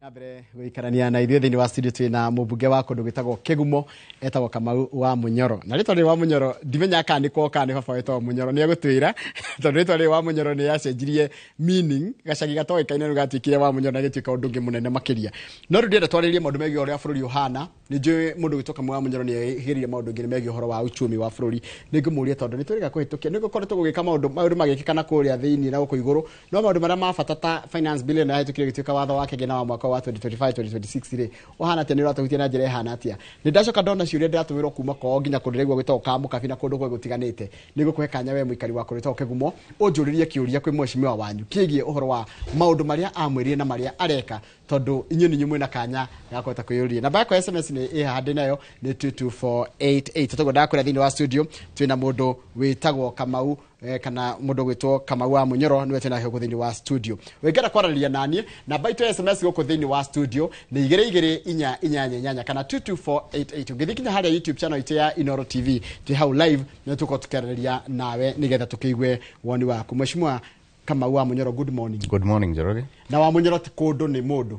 Na mbere gũikarania na ithuĩ thĩinĩ wa studio twĩna mũmbunge wa kũndũ gwĩtagwo Kĩgumo, etagwo Kamau wa Mũnyoro. Na rĩtwa rĩrĩ wa Mũnyoro ndimenya kana nĩ kwao kana nĩ baba wetagwo Mũnyoro, nĩ egũtwĩra tondũ rĩtwa rĩrĩ wa Mũnyoro nĩ yacenjirie meaning, gacagi gatoĩkaine rĩu gatuĩkire wa Mũnyoro na gĩtuĩka ũndũ ũngĩ mũnene makĩria. No rĩu ndĩrenda twarĩrĩrie maũndũ megiĩ ũrĩa bũrũri ũhana. Nĩ njũĩ mũndũ gwĩtwo Kamau wa Mũnyoro nĩ ehĩgĩrĩire maũndũ ngĩrĩ megiĩ ũhoro wa uchumi wa bũrũri. Nĩ ngũmũria tondũ nĩ twĩrĩga kũhĩtũkia, nĩ gũkoretwo gũgĩka maũndũ, maũndũ magĩkĩka na kũrĩa thĩinĩ na gũkũ igũrũ, no maũndũ marĩa ma bata ta finance bill ĩno yahĩtũkire ĩgĩtuĩka watho wa kĩgĩna wa mwaka wa 2025 2026 rĩ, ũhana atĩa, nĩ ũratũhutia na njĩra ĩhana atĩa? Nĩ ndacoka ndona ciũria ndĩratũmĩrwo kuma kwao nginya kũndũ ndĩraigua gwĩtagwo Kamũkabi na kũndũ kũngĩ gũtiganĩte. Nĩ ngũkũhe kanya we mũikari wa kũndũ gwĩtagwo Kĩgumo ũnjũrĩrie kĩũria kwĩ mheshimiwa wanyu kĩgiĩ ũhoro wa maũndũ marĩa amwĩrire na marĩa areka, tondũ inyuĩ nĩ inyuĩ mwĩna kanya ga kũhota kwĩyũria. Namba yakwa ya SMS nĩ ĩ haha ndĩ nayo nĩ 22488. Toguo ndakwĩra thĩinĩ wa studio twĩna mũndũ wĩtagwo Kamau, kana mũndũ gwĩtwo Kamau wa Mũnyoro nĩwe twĩnake gũkũ thĩinĩ wa studio. Ũngĩenda kwaranĩria naniĩ, namba itũ ya SMS gũkũ thĩinĩ wa studio nĩ 22488 kana 22488. Ũngĩthiĩ nginya harĩa YouTube channel itũ ya Inooro TV, twĩ hau live nĩ tũkorwo tũkĩaranĩria nawe nĩgetha tũkĩigue woni waku. Mheshimiwa Kamau wa Mũnyoro, good morning. Good morning, Njoroge. Na wa Mũnyoro ti kũndũ, nĩ mũndũ.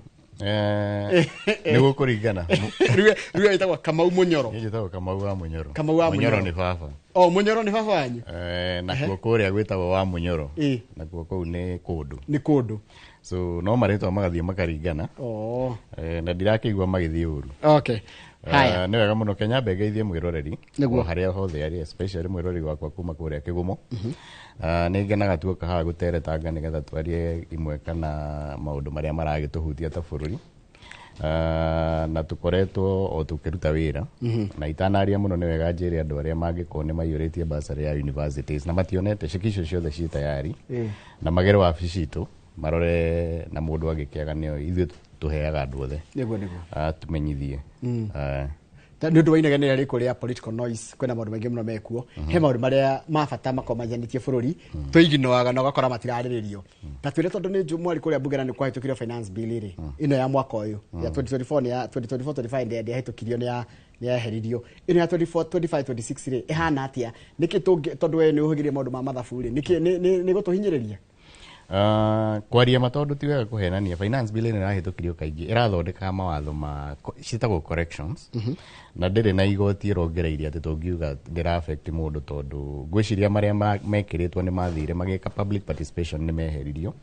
Nĩ gũkũringana. Rĩu ĩtagwo Kamau Mũnyoro. Niĩ njĩtagwo Kamau wa Mũnyoro. Kamau wa Mũnyoro Mũnyoro. nĩ baba. O Mũnyoro nĩ baba wanyu? Nakuo kũrĩa gwĩtagwo wa Mũnyoro. Nakuo kũu nĩ kũndũ. Nĩ kũndũ. So no marĩtwa magathiĩ makaringana. Na ndirakĩigua magĩthiĩ ũru. Haya. Nĩ wega mũno Kenya mbenge ithiĩ mwĩroreri. Nĩguo. O harĩa hothe arĩ, especially mwĩroreri wakwa kuma kũrĩa Kĩgumo. Nĩ ngenaga tuoka haha gũteretanga nĩgetha twarie imwe kana maũndũ marĩa maragĩtũhutia ta bũrũri. Na tũkoretwo o tũkĩruta wĩra. Na itanaria mũno nĩ wega njĩre andũ arĩa mangĩkorwo nĩ maiyũrĩtie bursary ya universities na mationete ceki icio ciothe ciĩ tayari. Na magere wabici citũ marore, na mũndũ angĩkĩaga nĩo ithuĩ tũheaga andũ othe. Nĩguo, nĩguo. Tumenyithie. Nĩ ũndũ wa inegene rĩrĩa rĩkuo rĩa political noise, kwĩna maũndũ maingĩ mũno mekuo. He maũndũ marĩa ma bata makoragwo manjanĩtie bũrũri, tũiginoaga na ũgakora matirarĩrĩrio. Ta twĩre, tondũ nĩ njũ mwari kũrĩa mbunge na nĩ kwahĩtũkirio finance bill rĩ, ĩno ya mwaka ũyũ ya 2024, nĩ ya 2024 25 ndĩahĩtũkirio, nĩ yeheririo. Ĩno ya 24 25 26 rĩ, ĩhana atĩa? Nĩkĩ tũngĩ, tondũ we nĩ ũhũgĩrie maũndũ ma mathabu rĩ, nĩkĩ nĩ gũtũhinyĩrĩria? Kwaria ma, tondũ ti wega kũhenania, finance bill ĩno ĩrahĩtũkirio kaingĩ ĩrathondeka mawatho ma ciĩtagwo corrections, na ndĩrĩ na igoti ĩrongereirie atĩ tũngiuga ndĩra affect mũndũ, tondũ ngwĩciria marĩa mekĩrĩtwo nĩ mathire magĩka public participation nĩ meheririo.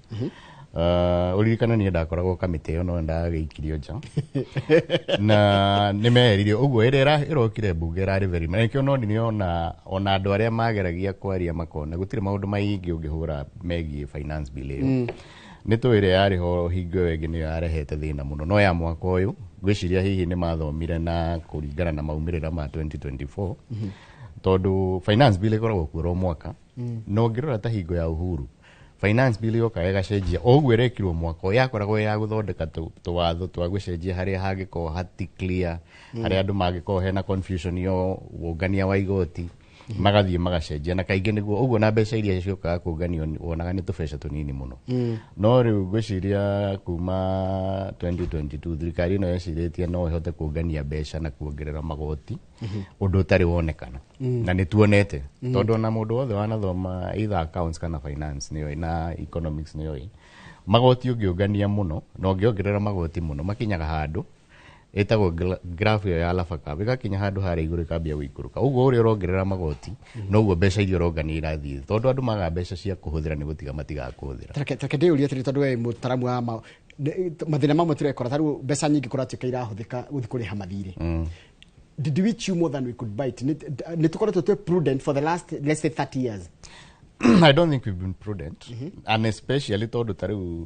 Ũririkane niĩ ndakoragwo kamĩtĩ ĩyo no ndagĩikirio nja na nĩ meheririo, ũguo ĩrĩa ĩrokire mbunge ĩrarĩ very na nĩkĩo no nĩona ona andũ arĩa mageragia kwaria makona gũtirĩ maũndũ maingĩ ũngĩhũra megiĩ finance bill ĩyo. Nĩ tũĩ ĩrĩa yarĩ ho hingo ĩyo ĩngĩ nĩyo yarehete thĩna mũno, no ya mwaka ũyũ ngwĩciria hihi nĩ mathomire na kũringana na maumĩrĩra ma 2024, tondũ finance bill ĩkoragwo kuo ro mwaka, na ũngĩrora ta hingo ya Uhuru, finance bill yoka ĩgacenjia o ũguo ĩrekirwo mwaka ũyũ, yakoragwo ya gũthondeka tũwatho twa gũcenjia harĩa hangĩkorwo hati clear, harĩa andũ mangĩkorwo hena confusion yo wũngania wa igoti, magathiĩ magacenjia, na kaingĩ nĩguo ũguo, na mbeca iria ciũkaga kũnganio wonaga nĩ tũbeca tũnini mũno. No rĩu ngwĩciria kuma 2022 thirikari ĩno yecirĩtie no ĩhote kũngania mbeca na kuongerera magoti, ũndũ ũtarĩ wonekana, na nĩ tuonete, tondũ ona mũndũ wothe wanathoma either accounts kana finance nĩoĩ na economics nĩoĩ magoti ũngĩũngania mũno na ũngĩongerera magoti mũno, makinyaga handũ ĩtagwo graph ĩyo ya Laffer curve, ĩgakinya handũ harĩa igũrũ ĩkambia gũikũrũka. Ũguo ũrĩa ũrongerera magoti noguo mbeca iria ũrongania irathiĩ, tondũ andũ maga mbeca cia kũhũthĩra nĩ gũtiga matigaga kũhũthĩra. Tareke ndĩyũrie atĩrĩ, tondũ we mũtaramu wa mathĩna mamwe tũrekora, ta rĩu mbeca nyingĩ kũratuĩka irahũthĩka gũthiĩ kũrĩha mathirĩ. Did we chew more than we could bite? Nĩ tũkoretwo twĩ prudent for the last, let's say, 30 years? I don't think we've been prudent, and especially tondũ ta rĩu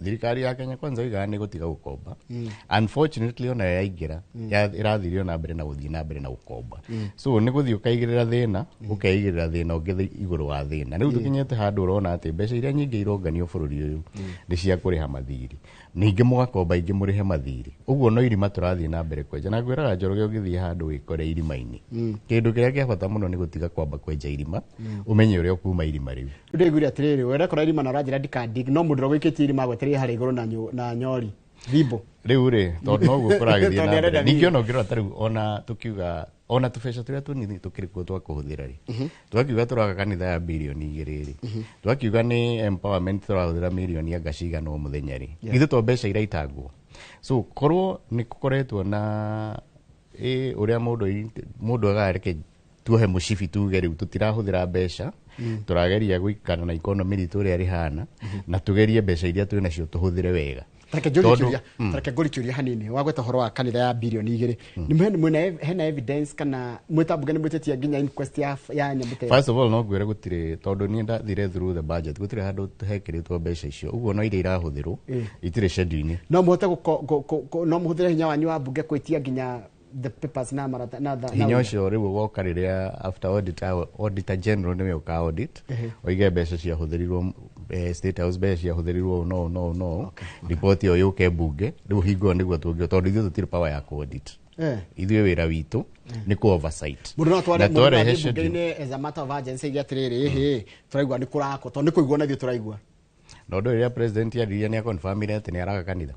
thirikari ya Kenya Kwanza igaga nĩ gũtiga gũkomba. Unfortunately ona yaingĩra ĩrathirio na mbere na gũthiĩ na mbere na gũkomba, so nĩ gũthiĩ ũkaigĩrĩra thĩna, ũkeigĩrĩra thĩna ũngĩ igũrũ wa thĩna. Rĩu tũkinyĩte handũ ũrona atĩ mbeca iria nyingĩ ironganio bũrũri ũyũ nĩ cia kũrĩha mathirĩ, ningĩ mũgakomba ingĩ mũrĩhe mathirĩ. Ũguo no irima tũrathiĩ na mbere kwenja, na ngwĩraga Njoroge, ũngĩthiĩ handũ wĩkore irima-inĩ, kĩndũ kĩrĩa kĩa bata mũno nĩ gũtiga kwamba kwenja irima, ũmenye ũrĩa ũkuma irima rĩu. Rĩu ndĩiguire atĩrĩrĩ, we ũrekora irima na ũranjĩra ndikadig, no mũndũ ũrĩa wĩkĩtie irima agwetereire harĩa igũrũ na nyori thimbo. Rĩu rĩ, tondũ noguo kũragĩthiĩ Tondũ na mbere. nĩarenda. Ningĩ ona ũngĩrora ta rĩu, ona tũkiuga ona tũbeca tũrĩa tũnini tũkĩrĩ kuo twa kũhũthĩra rĩ, twakiuga tũraka kanitha ya 2 birioni rĩ, twakiuga nĩ empowerment tũrahũthĩra mirioni anga cigana o mũthenya rĩ, githĩ to mbeca iraitangwo? So korwo nĩ gũkoretwo na ũrĩa mũndũ agareke tuohe mũcibi tuge rĩu tũtirahũthĩra mbeca, tũrageria gũikara na economy ritũ ũrĩa rĩhana, na tũgerie mbeca iria twĩ nacio tũhũthĩre wega. Tareke njũrie kĩũria, tareke ngũrie kĩũria hanini. Wagweta ũhoro wa kanitha ya 2 birioni. Nĩ mwĩna hena evidence kana mwĩta mbunge nĩ mwĩtĩtie nginya inquest ya nyamũ ta ĩyo? First of all, no ngwĩre gũtirĩ, tondũ niĩ ndathire through the budget, gũtirĩ handũ hekĩrĩtwo mbeca icio ũguo, no iria irahũthĩrwo itirĩ schedule-inĩ. No mũhote no mũhũthĩre hinya wanyu wa mbunge gwĩtia nginya the papers na marata na Hinya ũcio rĩu ũgoka rĩrĩa after auditor, auditor general nĩwe ũka audit, oige mbeca ciahũthĩrirwo, State House mbeca ciahũthĩrirwo ũũ no no no, riboti ĩyo yũke mbunge rĩu hingo ĩyo nĩguo tũngĩ, tondũ ithuĩ tũtirĩ power ya ku-audit. Ithuĩ wĩra witũ nĩ ku oversight. Mũndũ no atware Na mũndũ no twarehe athiĩ schedule. mbunge-inĩ as a matter of urgency ige atĩrĩrĩ, ĩhĩ, tũraigua nĩ kũrakwo, tondũ nĩ kũigua na ithuĩ tũraigua. Na ũndũ rĩrĩa president aririe nĩ aconfirmire atĩ nĩ araka kanitha.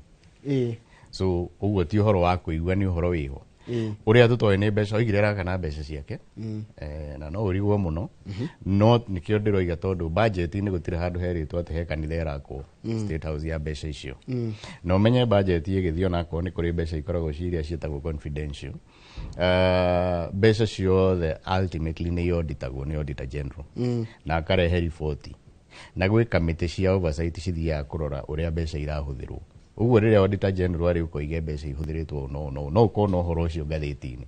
So ũguo ti ũhoro wa kũigua, nĩ ũhoro wĩho. Ũrĩa tũtoĩ nĩ mbeca oigire araka na mbeca ciake. Na no ũrigwo mũno, no nĩkĩo ndĩroiga, tondũ budget-inĩ gũtirĩ handũ herĩtwo atĩ he kanitha ĩrakwo State House ya mbeca icio. Na ũmenye budget ĩgĩthiĩ, onakorwo nĩ kũrĩ mbeca ikoragwo ci iria ciĩtagwo confidential, mbeca ciothe ultimately nĩ ioditagwo nĩ auditor general na akarehe riboti, na gwĩ kamĩtĩ cia oversight cithiaga kũrora ũrĩa mbeca irahũthĩrwo. Ũguo rĩrĩa auditor general arĩ ũkoige mbeca ihũthĩrĩtwo ũũ no no no ũkona ũhoro ũcio ngathĩti-inĩ.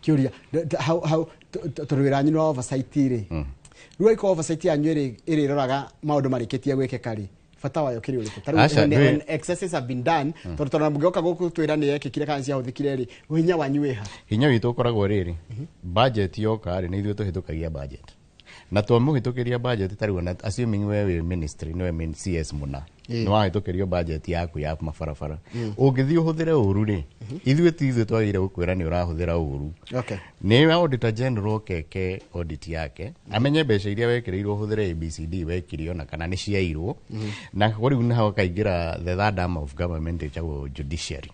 Kĩũria hau hau, tondũ wĩra wanyu nĩ wa oversight rĩ, rĩu angĩkorwo oversight yanyu ĩrĩroraga maũndũ marĩkĩtie gwĩkĩka rĩ, bata wayo kĩrĩ ũrĩkũ? Ta rĩu Aca, when excesses have been done, tondũ mũngĩoka gũkũ twĩra nĩ yekĩkire kana ciahũthĩkire rĩ, hinya wanyu wĩha? Hinya witũ ũkoragwo rĩrĩ, budget yoka rĩ, nĩ ithuĩ tũhĩtũkagia budget, na twamũhĩtũkĩria budget, ta rĩu ona assuming we wĩ ministry, nĩwe main CS mũna, nĩ wahĩtũkĩrio budget yaku ya mabarabara, ũngĩthiĩ ũhũthĩre ũru rĩ, ithuĩ ti ithuĩ twagĩrĩire gũkwĩra nĩ ũrahũthĩra ũru. Nĩ auditor general keke audit yake, amenye mbeca iria wekĩrĩirwo ũhũthĩre ABCD wekire ona kana nĩ ciairwo. Na rĩu nĩho kaingĩra the third arm of government ĩtagwo judiciary,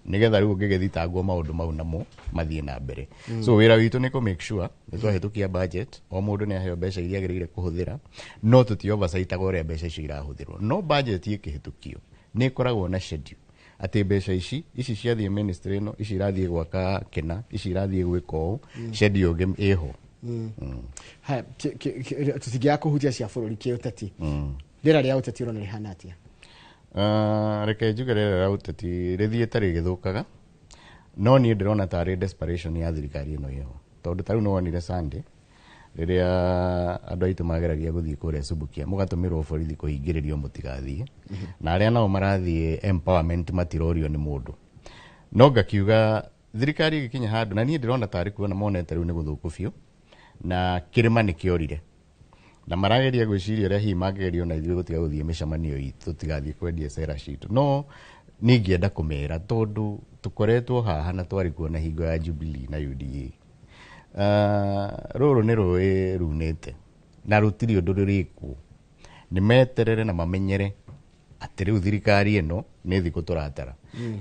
nĩgetha rĩu ũngĩgĩthitangwo maũndũ mau namo mathiĩ na mbere. So wĩra witũ nĩ kũ make sure nĩ twahĩtũkia budget, o mũndũ nĩ aheo mbeca iria agĩrĩire kũhũthĩra, no tũti oversightaga ũrĩa mbeca icio irahũthĩrwo. No budget ĩkĩhĩtũkio nĩ ĩkoragwo na schedule atĩ mbeca ici ici ciathiĩ ministry ĩno, ici irathiĩ gwaka kĩna, ici irathiĩ gwĩka ũũ, schedule ĩngĩ ĩho. Haya, tũtingĩaga kũhutia cia bũrũri kĩũteti. Rĩera rĩa ũteti ũrona rĩhana atĩa? Reke njuge rĩera rĩa ũteti rĩthiĩte rĩgĩthũkaga, no niĩ ndĩrona tarĩ desperation ya thirikari ĩno ĩho, tondũ ta rĩu nĩwonire Sunday rĩrĩa andũ aitũ mageragia gũthiĩ kũrĩa Subukia, mũgatũmĩrwo borithi kũhingĩrĩrio mũtigathiĩ, na arĩa nao marathiĩ empowerment matirorio nĩ mũndũ. No ngakiuga thirikari ĩgĩkinya handũ, na niĩ ndĩrona tarĩ kuona monete rĩu nĩ gũthũku biũ na kĩrĩma nĩ kĩorire, na marageria gwĩciria ũrĩa hihi mangĩgeria ona ithuĩ gũtiga gũthiĩ mĩcemanio itũ, tũtigathiĩ kwendia cera citũ. No niĩ ingĩenda kũmera, tondũ tũkoretwo haha na twarĩ kuo na hingo ya Jubilee na UDA, rũrũ nĩ rũĩ runĩte na rũtirĩ ũndũ rũrĩkwo. Nĩ meterere na mamenyere atĩ rĩu thirikari ĩno nĩ thikũ tũratara,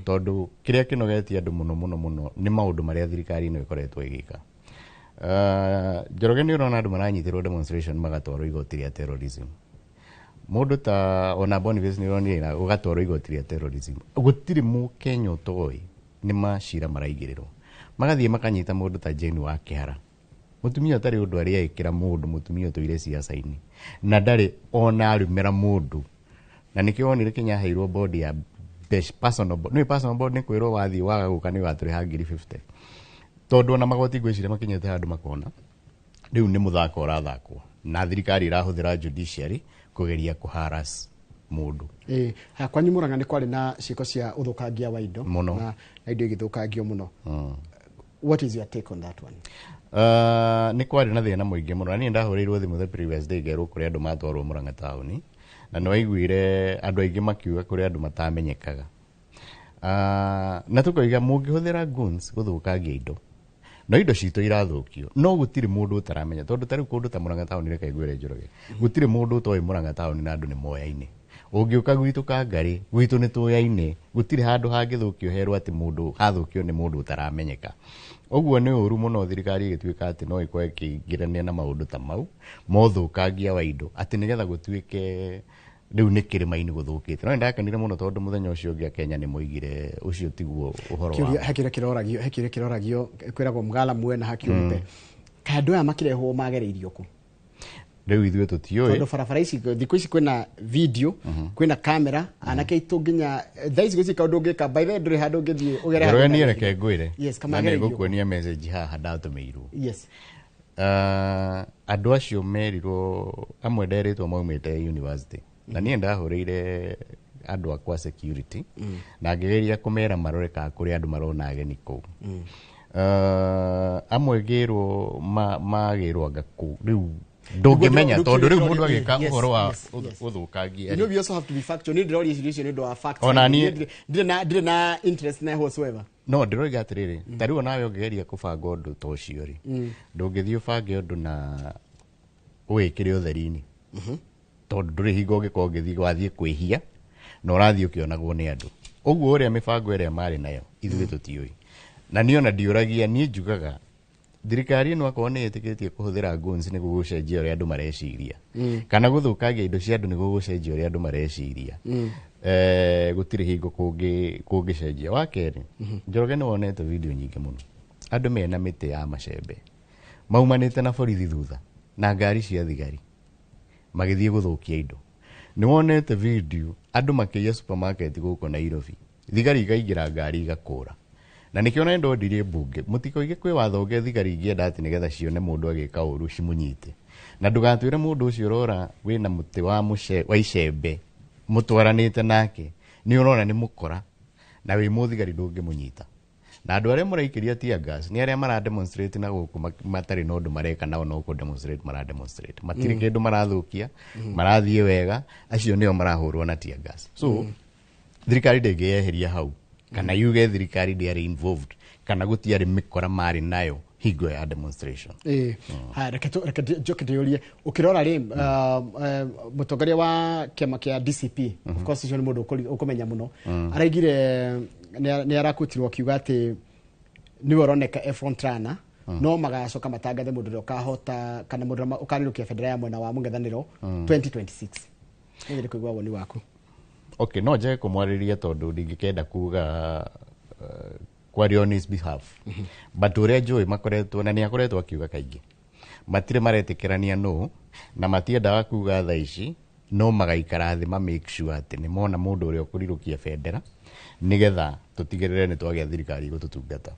tondũ kĩrĩa kĩnogetie andũ mũno mũno mũno nĩ maũndũ marĩa thirikari ĩno ĩkoretwo ĩgĩka. Njoroge, nĩ ũrona andũ maranyitĩrwo demonstration magatwarwo igoti rĩa terrorism, mũndũ ta ona Boniface nĩ ũronire na ũgatwarwo igoti rĩa terrorism. Gũtirĩ mũkenya ũtoĩ nĩ macira maraigĩrĩrwo, magathiĩ makanyita mũndũ ta Jane wa Kĩhara, mũtumia ũtarĩ ũndũ arĩa ĩkĩra mũndũ, mũtumia ũtũire ciaca-inĩ na ndarĩ ona arumĩra mũndũ. Na nĩkĩo wonire Kenya aheirwo board ya personal board. Nĩ personal board, nĩ kwĩrwo wathiĩ waga gũka nĩ watũrĩha 50,000, tondũ ona magoti ngwĩciria makinyĩte handũ makona rĩu nĩ mũthako ũrathakwo na thirikari ĩrahũthĩra judiciary kũgeria kũharas mũndũ. Ĩĩ, haya, kwanyu Murang'a nĩ kwarĩ na ciĩko cia ũthũkangia wa indo Mũno. na indo igĩthũkangio mũno. What is your take on that one? Nĩ kwarĩ na thĩna mũingĩ mũno, na niĩ ndahũrĩirwo thimũ the previous day ngerwo kũrĩ andũ matwarwo Murang'a taũni, na nĩ waiguire andũ aingĩ makiuga kũrĩ andũ matamenyekaga. Na tũkoiga mũngĩhũthĩra guns gũthũkangia indo, no indo citũ irathũkio, no gũtirĩ mũndũ ũtaramenya, tondũ ta rĩu kũndũ ta Murang'a taũni, reke ngwĩre Njoroge, gũtirĩ mũndũ ũtoĩ Murang'a taũni na andũ nĩ moyaine. Ũngĩũka gwitũ Kangarĩ, gwitũ nĩ tũyaine, gũtirĩ handũ hangĩthũkio herwo atĩ mũndũ hathũkio nĩ mũndũ ũtaramenyeka. Ũguo nĩ ũru mũno thirikari ĩgĩtuĩka atĩ no ĩkorwo ĩkĩingĩrania na maũndũ ta mau mothũkangia wa indo, atĩ nĩgetha gũtuĩke Rĩu nĩ kĩrĩma-inĩ gũthũkĩte. No nĩndakenire mũno tondũ mũthenya ũcio ũngĩ Akenya nĩ moigire ũcio tiguo ũhoro wa He kĩũria kĩroragio kwĩragwo mgala muwe na haki umpe. Kaĩ andũ aya makĩrehwo magereirio kũ? Rĩu ithuĩ tũtiũĩ. Tondũ barabara ici thikũ ici kwĩna video, kwĩna kamera, anake aitũ nginya thaa ici gũtirĩ kaũndũ ũngĩka. By the way, ndũrĩ handũ ũngĩthiĩ ũgere Njoroge handũ niĩ ũtarĩ. Reke ngwĩre. Yes, Na kamagereirio. nĩngũkuonia message haha ndatũmĩirwo. Andũ acio merirwo amwe nderĩtwo maumĩte university na niĩ ndahũrĩire andũ akwa security na ngĩgeria kũmera marore kana kũrĩ andũ marona ageni kũu. Amwe ngĩrwo magĩrwo anga kũu rĩu ndũngĩmenya Rĩu tondũ rĩu kĩũria mũndũ agĩka ũhoro wa ũthũkangia. You know, we also have to be factual. Nĩ ndĩroria ciũria icio nĩ ũndũ wa facts. Ona niĩ- Ndirĩ na interest na whatsoever. No ndĩroiga atĩrĩrĩ, ta rĩu onawe ũngĩgeria kũbanga ũndũ ta ũcio rĩ, ndũngĩthiĩ ũbange ũndũ na ũwĩkĩre ũtheri-inĩ tondũ ndũrĩ hingo ũngĩkorwo ũngĩthiĩ wathiĩ kwĩhia na ũrathiĩ ũkĩonagwo nĩ andũ ũguo. Ũrĩa mĩbango ĩrĩa marĩ nayo ithuĩ tũtiũĩ, na niĩ ona ndiũragia. Niĩ njugaga thirikari ĩno akorwo nĩ ĩtĩkĩtie kũhũthĩra guns nĩguo gũcenjia ũrĩa andũ mareciria kana gũthũkangia indo cia andũ nĩguo gũcenjia ũrĩa andũ mareciria, gũtirĩ hingo kũngĩcenjia. Wa kerĩ, Njoroge, nĩ wonete video nyingĩ mũno andũ mena mĩtĩ ya macembe maumanĩte na borithi thutha na ngari cia thigari magĩthiĩ gũthũkia indo. Nĩ wonete video andũ makĩiya supermarket gũkũ Nairobi, thigari ikaingĩra ngari igakũra. Na nĩkĩo na ndondirie mbunge mũtikoige kwĩ watho ũngĩ thigari ingĩenda atĩ nĩgetha cione mũndũ agĩka ũru cimũnyite. Na ndũgatwĩre mũndũ ũcio ũrora wĩna mũtĩ wa mũce wa icembe mũtwaranĩte nake nĩ ũrona nĩ mũkora na wĩ mũthigari ndũngĩmũnyita. Na andũ arĩa mũraikĩria tear gas nĩ arĩa mara demonstrate na gũkũ matarĩ na ũndũ mareka nao, no kũ demonstrate mara demonstrate, matirĩ kĩndũ marathũkia, marathiĩ wega. Acio nĩo marahũrwo na tear gas. So thirikari ndĩngĩyeheria hau kana yuge thirikari ndĩarĩ involved kana gũtiarĩ mĩkora marĩ nayo hingo ya demonstration. Ĩĩ, haya, reke njoke ndĩyũrie, ũkĩrora rĩ, mũtongoria wa kĩama kĩa DCP, of course ũcio nĩ mũndũ ũkũmenya mũno, araigire nĩ arakutirwo akiuga atĩ nĩwe ũroneka e front runner, no magacoka matangathe mũndũ ũrĩa ũkahota kana mũndũ ũrĩa ũkarirũkia bendera ya mwena wa mũng'ethanĩro 2026. Nĩ kũigua woni waku. Okay, no njage kũmwarĩria tondũ ndingĩkenda kuga kwaria on his behalf, but ũrĩa njũĩ makoretwo na nĩ akoretwo akiuga kaingĩ matirĩ maretĩkĩrania no na matiendaga kuga thaa ici, no magaikara thĩ ma make sure atĩ nĩ mona mũndũ ũrĩa ũkũrirũkia bendera nĩgetha tũtigĩrĩre nĩ twagĩa thirikari ĩgũtũtungata.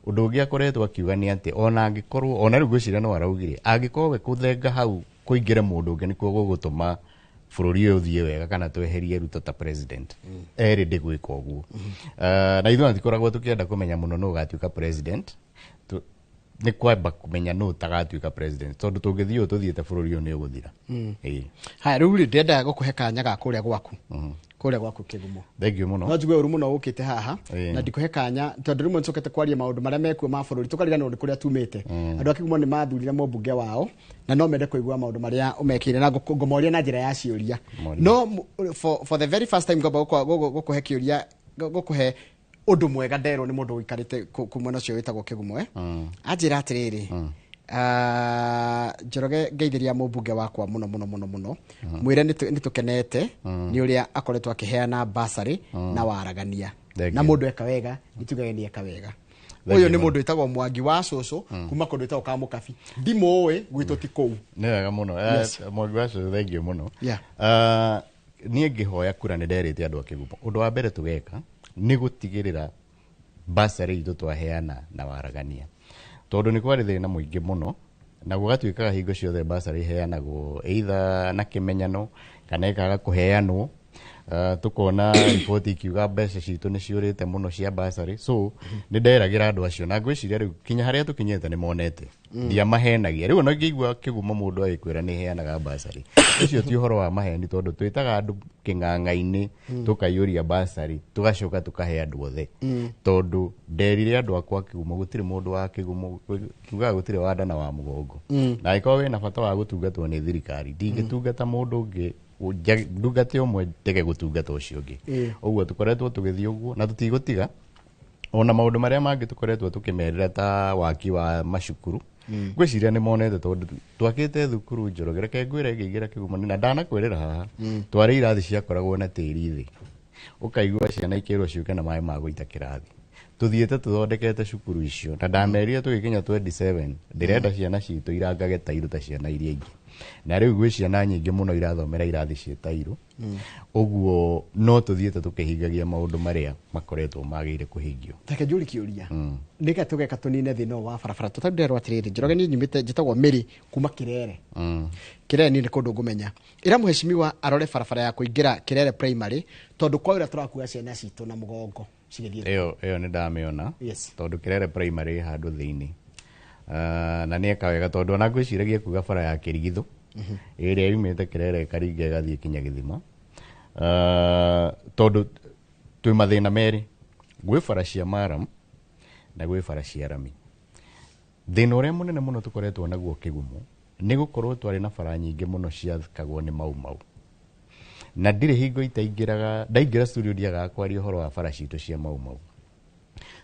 Ũndũ ũngĩ akoretwo akiuga nĩ atĩ ona angĩkorwo ona rĩu ngwĩciria no araugire angĩkorwo we kũthenga hau kũingĩre mũndũ ũngĩ nĩkuo gũgũtũma bũrũri ũyũ ũthiĩ wega kana tweherie Ruto ta president, erĩ ndĩgwĩka ũguo. Na ithuĩ tikoragwo tũkĩenda kũmenya mũno nũ ũgatuĩka president. Nĩ kwamba kũmenya nũ ũtagatuĩka president tondũ tũngĩthiĩ ũũ tũthiĩte bũrũri ũyũ nĩ ũgũthira. Ĩĩ. Haya, rĩu rĩ, ndĩrenda gũkũhe kanya ga kũrĩa gwaku Kĩgumo. Thank you mũno. No njigue ũru mũno ũkĩte haha na ndikũhe kanya tondũ rĩmwe nĩtũkĩte kwaria maũndũ marĩa mekuo ma bũrũri tũkariganĩrwo nĩ kũrĩa tumĩte. Andũ a Kĩgumo nĩ mathurire mũmbunge wao na no mende kũigua maũndũ marĩa ũmekĩire na ngũmoria na njĩra ya ciũria. Moria. No for the very first time ngomba gũkũhe kĩũria, gũkũhe ũndũ mwega nderwo nĩ mũndũ ũikarĩte kũ mwena ũcio wĩtagwo Kĩgumo, eh? Anjĩra atĩrĩrĩ, Njoroge, ngeithĩria mũmbunge wakwa mũno mũno mũno mũno, mwĩre nĩ tũkenete nĩ ũrĩa akoretwo akĩheana basarĩ na waragania Thank na you. mũndũ eka wega nĩtugage nĩ eka wega. Thank Ũyũ you nĩ mũno. mũndũ wĩtagwo Mwangi wa cũcũ kuma kũndũ wĩtagwo Kamũkabi, ndimũĩ gwitũ ti kũu. Nĩ wega mũno. Yes. Mwangi wa cũcũ, thank you mũno. Niĩ ngĩhoya kura nĩ nderĩte andũ a Kĩgumo ũndũ wa mbere tũgeka nĩ gũtigĩrĩra basarĩ itũ twaheana na waragania tondũ nĩ kwarĩ thĩna mũingĩ mũno na gũgatuĩkaga hingo ciothe basarĩ iheanagwo either na kĩmenyano kana ĩkaga kũheanwo. Tukona riboti ikiuga mbeca citũ nĩ ciũrĩte mũno cia basarĩ. So nĩ nderagĩra andũ acio na ngwĩciria rĩu kinya harĩa tũkinyĩte nĩ monete ndiamahenagia. Rĩu ona ingĩigua Kĩgumo mũndũ agĩkwĩra nĩ heanaga basarĩ, ũcio ti ũhoro wa maheni tondũ twĩtaga andũ kĩng'ang'a-inĩ tũkaiyũria basarĩ tũgacoka tũkahe andũ othe tondũ nderire andũ akwa Kĩgumo gũtirĩ mũndũ wa Kĩgumo kiugaga gũtirĩ wa nda na wa mũgongo na angĩkorwo wĩna bata wa gũtungatwo nĩ thirikari ndingĩtungata mũndũ ũngĩ ndungate ũmwe ndege gũtungata ũcio ũngĩ. Ũguo tũkoretwo tũgĩthiĩ ũguo na tũtigũtiga ona maũndũ marĩa mangĩ tũkoretwo tũkĩmerĩra ta waki wa macukuru. Ngwĩciria nĩ monete tondũ twakĩte thukuru Njoroge. Reke ngwĩre, ngĩingĩra Kĩgumo na ndanakwĩrĩra haha, twarĩ irathi ciakoragwo na tĩri thĩ, ũkaigua ciana ikĩrwo ciũke na maĩ ma gũita kĩrathi. Tũthiĩte tũthondekete cukuru icio, na ndamerire tũgĩkinya 27 ndĩrenda ciana citũ irangage tairũ ta ciana iria ingĩ, na rĩu gwĩ ciana nyingĩ mũno irathomera irathi ciĩ tairũ. Ũguo no tũthiĩte tũkĩhingagia maũndũ marĩa makoretwo magĩrĩire kũhingio. Reke njũri kĩũria, nĩka tũgeka tũnine thĩna ũyũ wa barabara? Tũtandũ nderwo atĩrĩrĩ, Njoroge, niĩ nyumĩte njĩtagwo Mĩrĩ kuma Kĩrere. Kĩrere niĩ nĩ kũndũ ngũmenya. Ĩra mũhecimiwa arore barabara ya kũingĩra Kĩrere Primary, tondũ kwaura tũrakua ciana citũ na mũgongo cigĩthiĩ. Ĩyo nĩ ndamĩona. Tondũ Kĩrere Primary ĩ handũ thĩinĩ. Na nĩ eka wega, tondũ ona ngwĩciragia kuga bara ya Kĩrigithũ ĩrĩa yumĩte Kĩrere ĩkaringa ĩgathiĩ kinya Gĩthima. Tondũ twĩ mathĩna merĩ, gwĩ bara cia maram na gwĩ bara cia rami. Thĩna ũrĩa mũnene mũno tũkoretwo naguo Kĩgumo nĩ gũkorwo twarĩ na bara nyingĩ mũno ciathikagwo nĩ Mau Mau, na ndirĩ hingo itaingĩraga, ndaingĩra studio ndiagaga kwaria ũhoro wa bara citũ cia Mau Mau.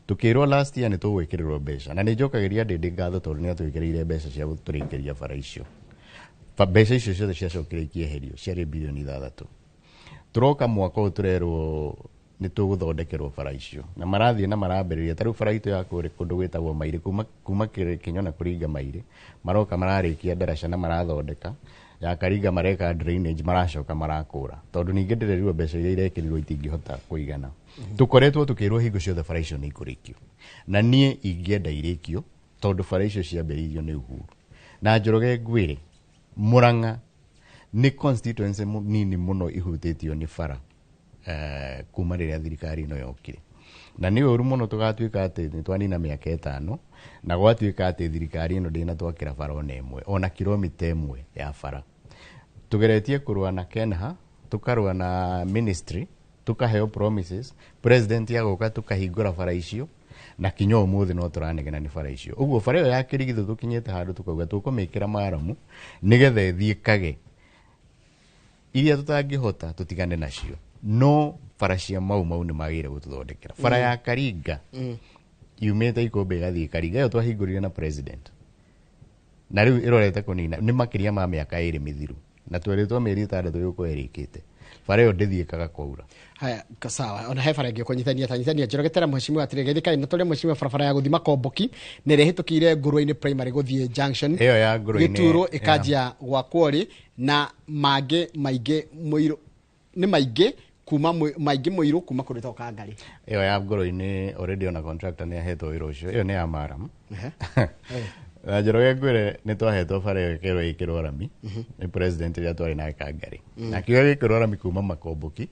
Tukĩrwo last year nĩ tũgwĩkĩrĩrwo mbeca, na nĩ njokagĩria Ndĩndĩ ngatho tondũ nĩ atwĩkĩrĩire mbeca cia gũtũrĩkĩria bara icio. Mbeca icio ciothe ciacokire ikĩeherio, ciarĩ bilioni 6. Tũroka mwaka ũyũ tũrerwo nĩ tũgũthondekerwo bara icio, na marathiĩ na marambĩrĩria. Ta rĩu bara itũ ya kũrĩ kũndũ gwĩtagwo Mairĩ, kuma Kĩnyona kũringa Mairĩ, maroka mararĩkia ndaraca na marathondeka ya Karinga, mareka drainage, maracoka marakũra, tondũ ningĩ ndĩrerirwo mbeca iria irekĩrirwo itingĩhota kũigana. Tũkoretwo tũkĩrwo hingo ciothe bara icio nĩ ikũrĩkio, na niĩ ingĩenda irĩkio tondũ bara icio ciambĩrĩirio nĩ Uhuru. Na Njoroge, ngwĩre, Murang'a nĩ constituency nini mũno ihutĩtio nĩ bara kuma rĩrĩa thirikari ĩno yokire, na nĩ ũru mũno tũgatuĩka atĩ nĩ twanina mĩaka 5 na gwatuĩka atĩ thirikari ĩno ndĩnatwakĩra bara ona ĩmwe, ona kilomita 1 ya bara. Tugeretie kũrũa na Kenha, tũkarũa na ministry, tukaheo promises, president agoka tukahingũra bara icio, na kinya ũmũthĩ no tũranegena nĩ bara icio. Ũguo bara ĩyo ya Kĩrigithũ tũkinyĩte handũ tũkauga tũkũmĩkĩra maramu nĩgetha ĩthiĩkage, iria tũtangĩhota tũtigane nacio, no bara cia Mau Mau nĩ magĩrĩire gũtũthondekera. Bara ya Karinga yumĩte Ikũmbĩ ĩgathiĩ Karinga, ĩyo twahingũrire na president, na rĩu ĩrorete kũnina nĩ makĩria ma mĩaka 2 mĩthiru, na twerĩtwo mĩeri 6 ĩgũkorwo ĩrĩkĩte. Bara ĩyo ndĩthiĩkaga kwaura. Haya, sawa. Ona he bara ĩngĩ ũkũnyitania ta nyitania. Njoroge, tera mheshimiwa atĩrĩ, geithĩkai na tũrĩa mheshimiwa, barabara ya gũthiĩ Makomboki na ĩrĩa ĩhĩtũkĩire Ngũrwe-inĩ Primary gũthiĩ junction Ĩyo ya Ngũrwe-inĩ, Gĩturo ĩkanjia gwakwo rĩ, na mangĩ maingĩ mũirũ nĩ maingĩ kuma maingĩ mũirũ kuma kũndũ gwĩtagwo Kangarĩ. Ĩyo ya Ngũrwe-inĩ already ona contractor nĩ ahetwo wĩra ũcio, ĩyo nĩ ya maram. Na Njoroge, ngwĩre, nĩ twahetwo bara ĩyo ĩkerwo ĩkĩrwo rami nĩ president rĩrĩa twarĩ nake Kangarĩ, na kiuga gĩkĩrwo rami kuma Makomboki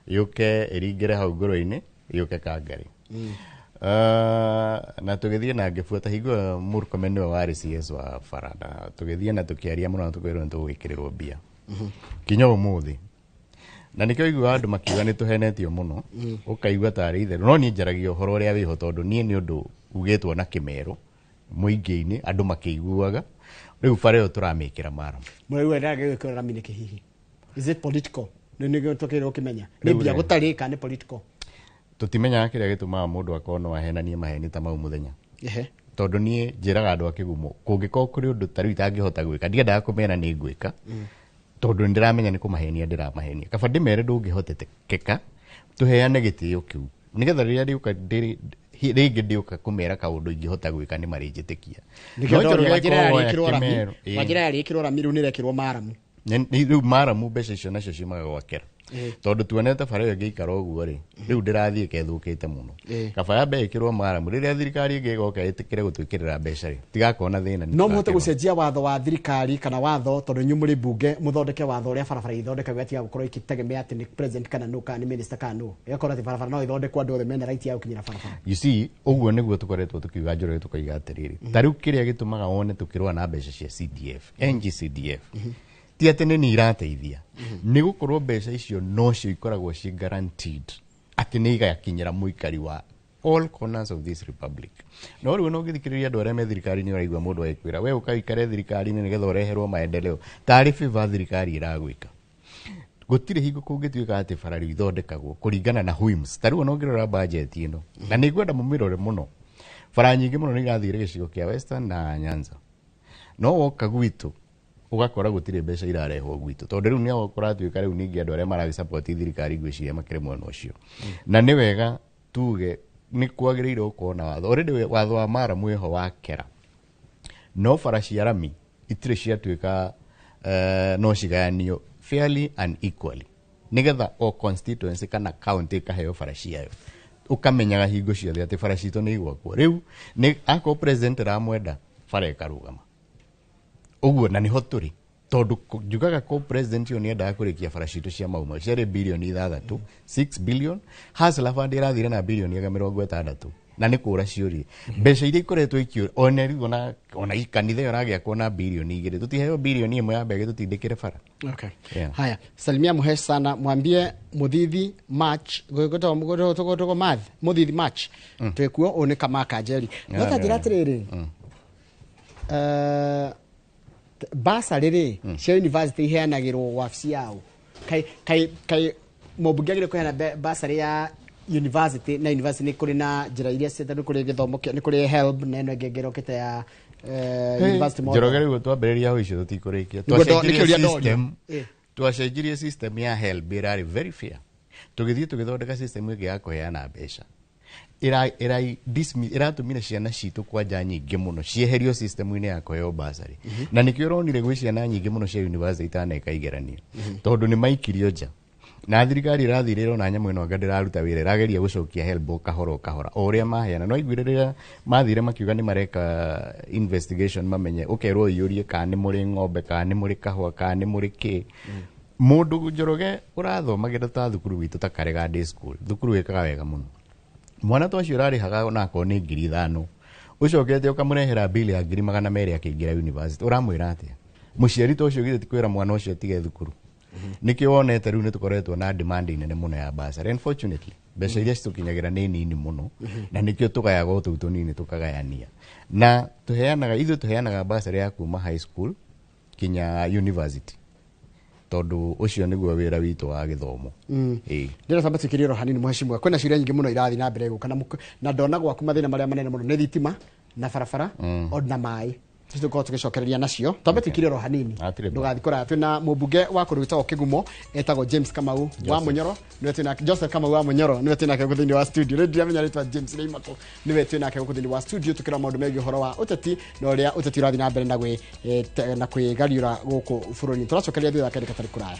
yũke ĩringĩre hau Ngũrwe-inĩ yũke Kangarĩ. Na tũgĩthiĩ na ngĩbuata hingo ĩyo Murkomen nĩwe warĩ CS wa bara, na tũgĩthiĩ na tũkĩaria mũno na tũkwĩrwo nĩ tũgwĩkĩrĩrwo mbia kinya ũmũthĩ, na nĩkĩo ũiguaga andũ makiuga nĩ tũhenetio mũno, ũkaigua tarĩ itherũ, no niĩ njaragia ũhoro ũrĩa wĩho, tondũ niĩ nĩ ũndũ ugĩtwo na kĩmero mũingĩ-inĩ andũ makĩiguaga. Rĩu bara ĩyo tũramĩkĩra maram. Mũraigua ndagä gwĩkĩra rami nĩkĩ hihi? Is it political? Nĩ nĩguo twagĩrĩirwo gũkĩmenya nĩ Rĩu mbia rĩ. gũtarĩ kana nĩ political? Tũtimenyaga kĩrĩa gĩtũmaga mũndũ akorwo no ahenanie maheni ta mau mũthenya, tondũ niĩ njĩraga andũ a Kĩgumo kũngĩkorwo kũrĩ ũndũ ta rĩu itangĩhota gwĩka, ndiendaga kũmera nĩ ngwĩka, tondũ nĩ ndĩramenya nĩ kũmahenia ndĩramahenia. Kaba ndĩmere ndũngĩhotekeka, tũheane gĩtĩo kĩu nĩgetha rĩrĩa rĩũka rĩngĩ ndĩũka kũmera kaũndũ ingĩhota gwĩka nĩ marĩnjĩtĩkia. Nĩkĩo No ndoria, Njoroge Wanjĩra ĩkorwo woya yarĩkĩrwo rami, kĩmero, ĩĩ. Wanjĩra yarĩkĩrwo rami, rĩu nĩrekĩrwo maramu. Rĩu maramu mbeca icio nacio ciumaga gwakera, tondũ tuonete bara ĩyo ĩngĩikara ũguo rĩ, rĩu ndĩrathiĩ ĩkethũkĩte mũno. Kaba yambe ĩkĩrwo maramu, rĩrĩa thirikari ĩngĩ ĩgoka ĩtĩkĩre gũtwĩkĩrĩra mbeca rĩ, tigakorwo na thĩna nĩ No mũhote tũrakĩrwo. gũcenjia watho wa thirikari kana watho, tondũ inyuĩ mũrĩ mbunge, mũthondeke watho ũrĩa barabara ithondekagwo ĩtiga gũkorwo ĩkĩtegemea atĩ nĩ president kana nũ kana nĩ minister kana nũ, ĩgakorwo atĩ barabara no ithondekwo, andũ othe mena right ya gũkinyĩra barabara? You see, ũguo nĩguo tũkoretwo tũkiuga, Njoroge, tũkoiga atĩrĩrĩ, ta rĩu kĩrĩa gĩtũmaga wone tũkĩrũa na mbeca cia CDF, NGCDF, ti atĩ nĩ niĩ irateithia, nĩ gũkorwo mbeca icio nocio ikoragwo ci guaranteed atĩ nĩ igakinyĩra mũikari wa all corners of this republic. No rĩu no ũngĩthikĩrĩria andũ arĩa me thirikari-inĩ, ũraigua mũndũ agĩkwĩra we ũka ũikare thirikari-inĩ nĩgetha ũreherwo maendeleo, tarĩ favor thirikari ĩragwĩka. Gũtirĩ hingo kũngĩtuĩka atĩ bara rĩu ithondekagwo kũringana na whims. Ta rĩu ona ũngĩrora budget ĩno, na nĩ ngwenda mũmĩrore mũno, Bara nyingĩ mũno nĩ irathire gĩcigo kĩa Western na Nyanza. No woka gwitũ ũgakora gũtirĩ mbeca irarehwo gwitũ, tondũ rĩu nĩo kũratuĩka rĩu ningĩ andũ arĩa maragĩsupport thirikari ngwĩciria makĩrĩ mwena ũcio. Na nĩ wega tuge nĩ kwagĩrĩire gũkorwo na watho. Already watho wa maramu wĩho wa kera, no bara cia rami itirĩ ciatuĩka no cigayanio fairly and equally, nigetha o constituency kana county ĩkaheo bara ciayo, ũkamenyaga hingo ciothe atĩ bara citũ nĩ igwakwo. Rĩu nĩ akorwo president ramwenda bara ĩkarũgama ũguo, na nĩho tũrĩ, tondũ njugaga ko president ũyũ nĩendaga kũrĩkia bara citũ cia Mau Mau ciarĩ bilioni 6, 6 billion. Hustler Fund ĩrathire na bilioni 60 na nĩ kũra ciũrie mbeca iria ikoretwo ikĩũra. Ona rĩu ona kanitha ĩyo ĩragĩakwo na bilioni 2, tũtiheo bilioni 1 ya mbege tũtindĩkĩre bara. Okay. Yeah. Haya, salimia Muhesh sana, mwambie Muthithi March gogo math Muthithi March twekuo ũyũ nĩ Kamaka Njeri. No ta njĩra atĩrĩrĩ, basarĩ rĩ cia university iheanagĩrwo wabici yao, kai kai kai mũmbunge agĩrĩire kũheana basarĩ ya university, na university nĩ kũrĩ na njĩra iria ciĩtagwo, nĩ kũrĩ gĩthomo nĩ kũrĩ HELB na ĩno ĩngĩ ĩngĩ ya university model. Njoroge rĩu twambĩrĩria hau icio tũtikũrĩkia. Twacenjirie system ya HELB ĩrarĩ very fair, tũgĩthiĩ tũgĩthondeka system ĩngĩ ya kũheana mbeca ĩratũmire ciana citũ kwanja nyingĩ mũno cieherio system-inĩ ya kũheo basarĩ. Na nĩkĩo ũronire gwĩ ciana nyingĩ mũno cia university itaneka igeranio, tondũ nĩ maikirio nja. Na thirikari ĩrathire ĩrona nyamũ ĩno anga ndĩraruta wĩra, ĩrageria gũcokia HELB o kahora o kahora o ũrĩa maheana. No aiguire rĩrĩa mathire makiuga nĩ mareka investigation, mamenye ũkerwo ũiyũrie kana nĩ mũrĩ ng'ombe, kana nĩ mũrĩ kahũa, kana nĩ mũrĩ kĩ. Mũndũ Njoroge ũrathomagĩra ta thukuru witũ ta Karega Day School, thukuru ĩkaga wega mũno, mwana ta ũcio ũrarĩhaga onakorwo nĩ 5,000, ũcokete ũkamũrehera bili ya 200,000 akĩingĩra university, ũramwĩra atĩa? Mũciari ta ũcio githĩ ti kwĩra mwana ũcio atige thukuru? Nĩkĩo wonete rĩu nĩ tũkoretwo na demand nene mũno ya bursary. Unfortunately mbeca iria citũkinyagĩra nĩ nini mũno, na nĩkĩo tũgayaga o tũu tũnini tũkagayania. Na tũheanaga, ithuĩ tũheanaga bursary ya kuma high school kinya university, tondũ ũcio nĩguo wĩra witũ wa gĩthomo. Ndĩrenda twambe tũikĩrie oro hanini mheshimiwa, kwĩna ciũria nyingĩ mũno irathiĩ na mbere gũka, na ndona gwaku mathĩna marĩa manene mũno nĩ thitima na barabara ona maĩ, tũkorwo tũgĩcokereria nacio. Twambe tũikĩrie oro hanini, ndũgathiĩ kũraya. Twĩna mũmbunge wa kũndũ gwĩtagwo Kĩgumo etagwo James Kamau wa Munyoro, nĩwe twĩnake. Joseph Kamau wa Munyoro nĩwe twĩnake gũkũ thĩinĩ wa studio. Rĩu ndiramenya rĩtwa James rĩimakũ, nĩwe twĩnake gũkũ thĩinĩ wa studio tũkĩrora maũndũ megiĩ ũhoro wa ũteti na ũrĩa ũteti ũrathiĩ na mbere na kwĩgariũra gũkũ bũrũri-inĩ. Tũracokereria thutha wa kahinda gatarĩ kũraya.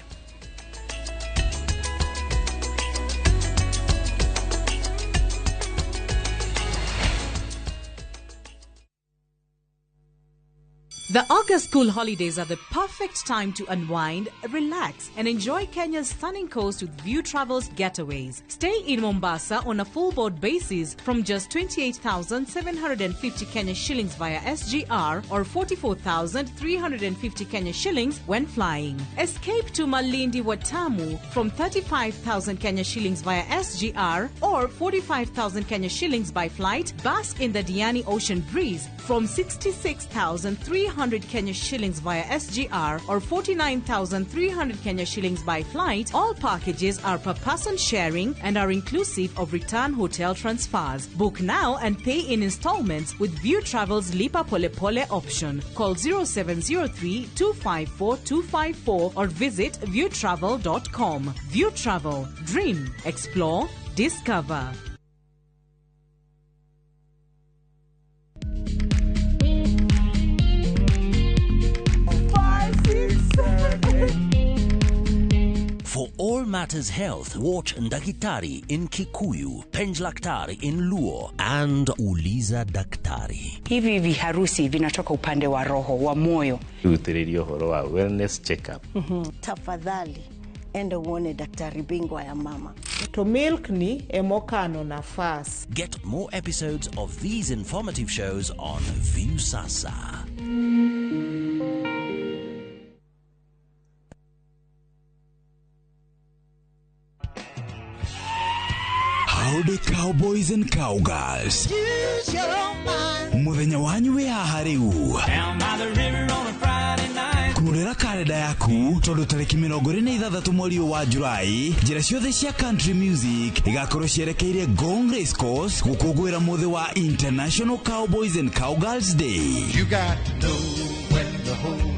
The August school holidays are the perfect time to unwind, relax, and enjoy Kenya's stunning coast with View Travel's getaways. Stay in Mombasa on a full board basis from just 28,750 Kenya shillings via SGR or 44,350 Kenya shillings when flying. Escape to Malindi Watamu from 35,000 Kenya shillings via SGR or 45,000 Kenya shillings by flight. Bask in the Diani Ocean breeze from 66,300 Kenya shillings via SGR or 49,300 Kenya shillings by flight. All packages are per person sharing and are inclusive of return hotel transfers. Book now and pay in installments with View Travel's Lipa Pole Pole option. Call 0703 254 254 or visit viewtravel.com. View Travel. Dream, explore, discover. For all matters health, watch Ndakitari in Kikuyu, Penjlaktari in Luo, and Uliza Daktari. Hivi viharusi vinatoka upande wa roho, wa moyo. Rutiririo horo wa wellness check-up. Tafadhali, enda uone daktari bingwa ya mama. To milk ni emokano nafas. Get more episodes of these informative shows on Viusasa. Howdy cowboys and cowgirls. Muthenya wanyu wi haha riu. Kurũrĩra karenda yaku tondũ tarĩki 26 mweri ũyũ wa Julai, njĩra ciothe cia country music igakorwo cierekeire Ngong Race Course gũkũngũĩra mũthĩ wa International Cowboys and Cowgirls Day. You got to know when to hold 'em.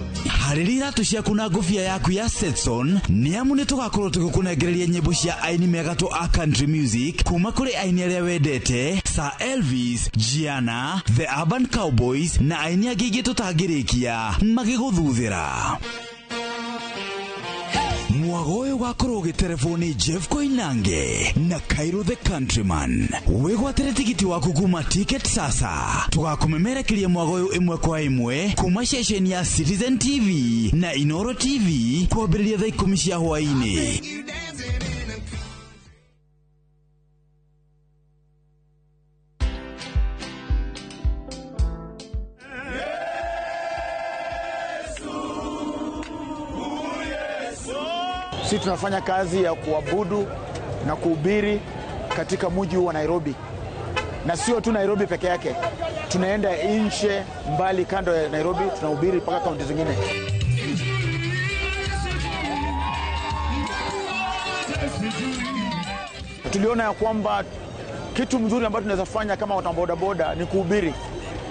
Harĩria iratũ ciaku na ngũbia yaku ya Stetson, nĩ amu nĩ tũgakorwo tũgĩkũnengereria nyĩmbo cia aini megatũ a country music kuma kũrĩ aini arĩa wendete, Sir Elvis, Gianna, The Urban Cowboys na aini angĩ aingĩ tũtangĩrĩkia magĩgũthuthĩra. Mwago ũyũ ũgakorwo ũgĩterebwo nĩ Jeff Koinange na Cairo the Countryman. Wĩgwatĩre tigiti waku kuma Ticket Sasa. Tũgakũmemerekeria mwago ũyũ ĩmwe kwa ĩmwe kuma ceceni ya Citizen TV na Inoro TV kwambĩrĩria thaa 10 cia hwaĩ-inĩ. Sisi tunafanya kazi ya kuabudu na kuhubiri katika mji wa Nairobi, na sio tu Nairobi peke yake, tunaenda nje mbali kando ya Nairobi, tunahubiri mpaka kaunti zingine. Tuliona ya kwamba kitu mzuri ambacho tunaweza fanya kama watu wa bodaboda ni kuhubiri,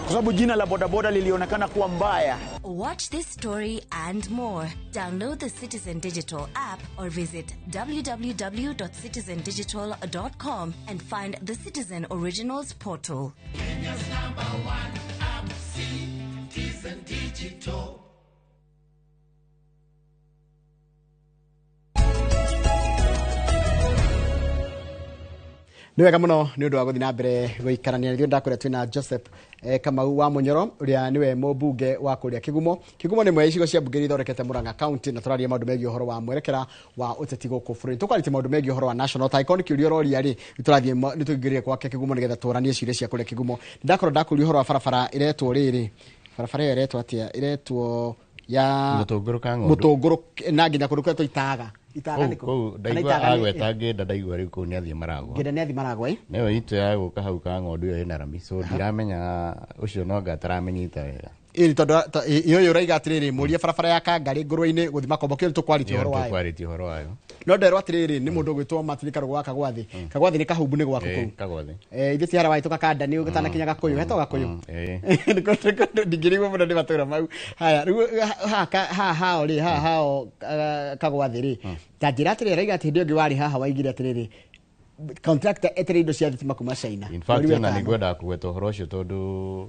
kwa sababu jina la bodaboda lilionekana kuwa mbaya. Watch this story and more. Download the Citizen Digital app or visit www.citizendigital.com and find the Citizen Originals portal. Kenya's number one app, Citizen Digital. Nĩ wega mũno nĩ ũndũ wa gũthiĩ na mbere gũikarania ithuĩ. Ndakwĩra twĩna Joseph Kamau wa Mũnyoro, ũrĩa nĩwe mũmbunge wa kũrĩa Kĩgumo. Kĩgumo nĩ ĩmwe ya icigo cia mbunge iria ithondekete Murang'a County, na tũraria maũndũ megiĩ ũhoro wa mwerekera wa ũteti gũkũ bũrũri. Tũkwarĩtie maũndũ megiĩ ũhoro wa national ta icon kĩũria ũroria rĩ, nĩtũrathiĩ nĩtũingĩrire gwake Kĩgumo nĩgetha tũranie ciũria cia kũrĩa Kĩgumo. Ndakorwo ndakũria ũhoro wa barabara ĩretwo rĩrĩ, barabara ĩyo ĩretwo atĩa? Ĩretwo ya Mũtũngũrũ ka ng'ondu. Mũtũngũrũ na nginya kũndũ kũrĩa tũitaga. Itaga nĩkũ? Kũu Kana ndaigua itaga nĩ- agweta ngĩnda, ndaigua rĩu kũu nĩ athiĩ Maragwa. Ngĩnda nĩ athiĩ Maragwa, ĩ? Nĩyo itũ ya gũka hau ka ng'ondu ĩyo ĩna rami, so ndiramenya ũcio no anga ataramenyita wega. Ĩni tondũ ũyũ ũraiga atĩrĩrĩ, mũrie barabara ya Kangarĩ ngũrwe-inĩ gũthiĩ Makombo, kĩo nĩtũkwarĩtie Ĩyo ũhoro wayo. tũkwarĩtie ũhoro wayo. No nderwo atĩrĩrĩ, nĩ mũndũ ũgwĩtwo Martin Karũgũ wa Kagwathi. Kagwathi nĩ kahumbu nĩ gwaku kũu. Kagwathi. Ithuĩ ti harĩa waitũ Kakanda nĩ ũtanakinya Gakũyũ, hetagwo Gakũyũ. Ndingĩrigwo mũno nĩ matũra mau. Haya, rĩu haha hao rĩ, haha hao Kagwathi rĩ, ta njĩra atĩrĩrĩ, araiga atĩ hĩndĩ ĩyo ĩngĩ warĩ haha waigire atĩrĩrĩ, contractor etereire indo cia thitima kuma China. In fact, Mweri wa ona ĩtano. nĩngwendaga kũgweta ũhoro ũcio tondũ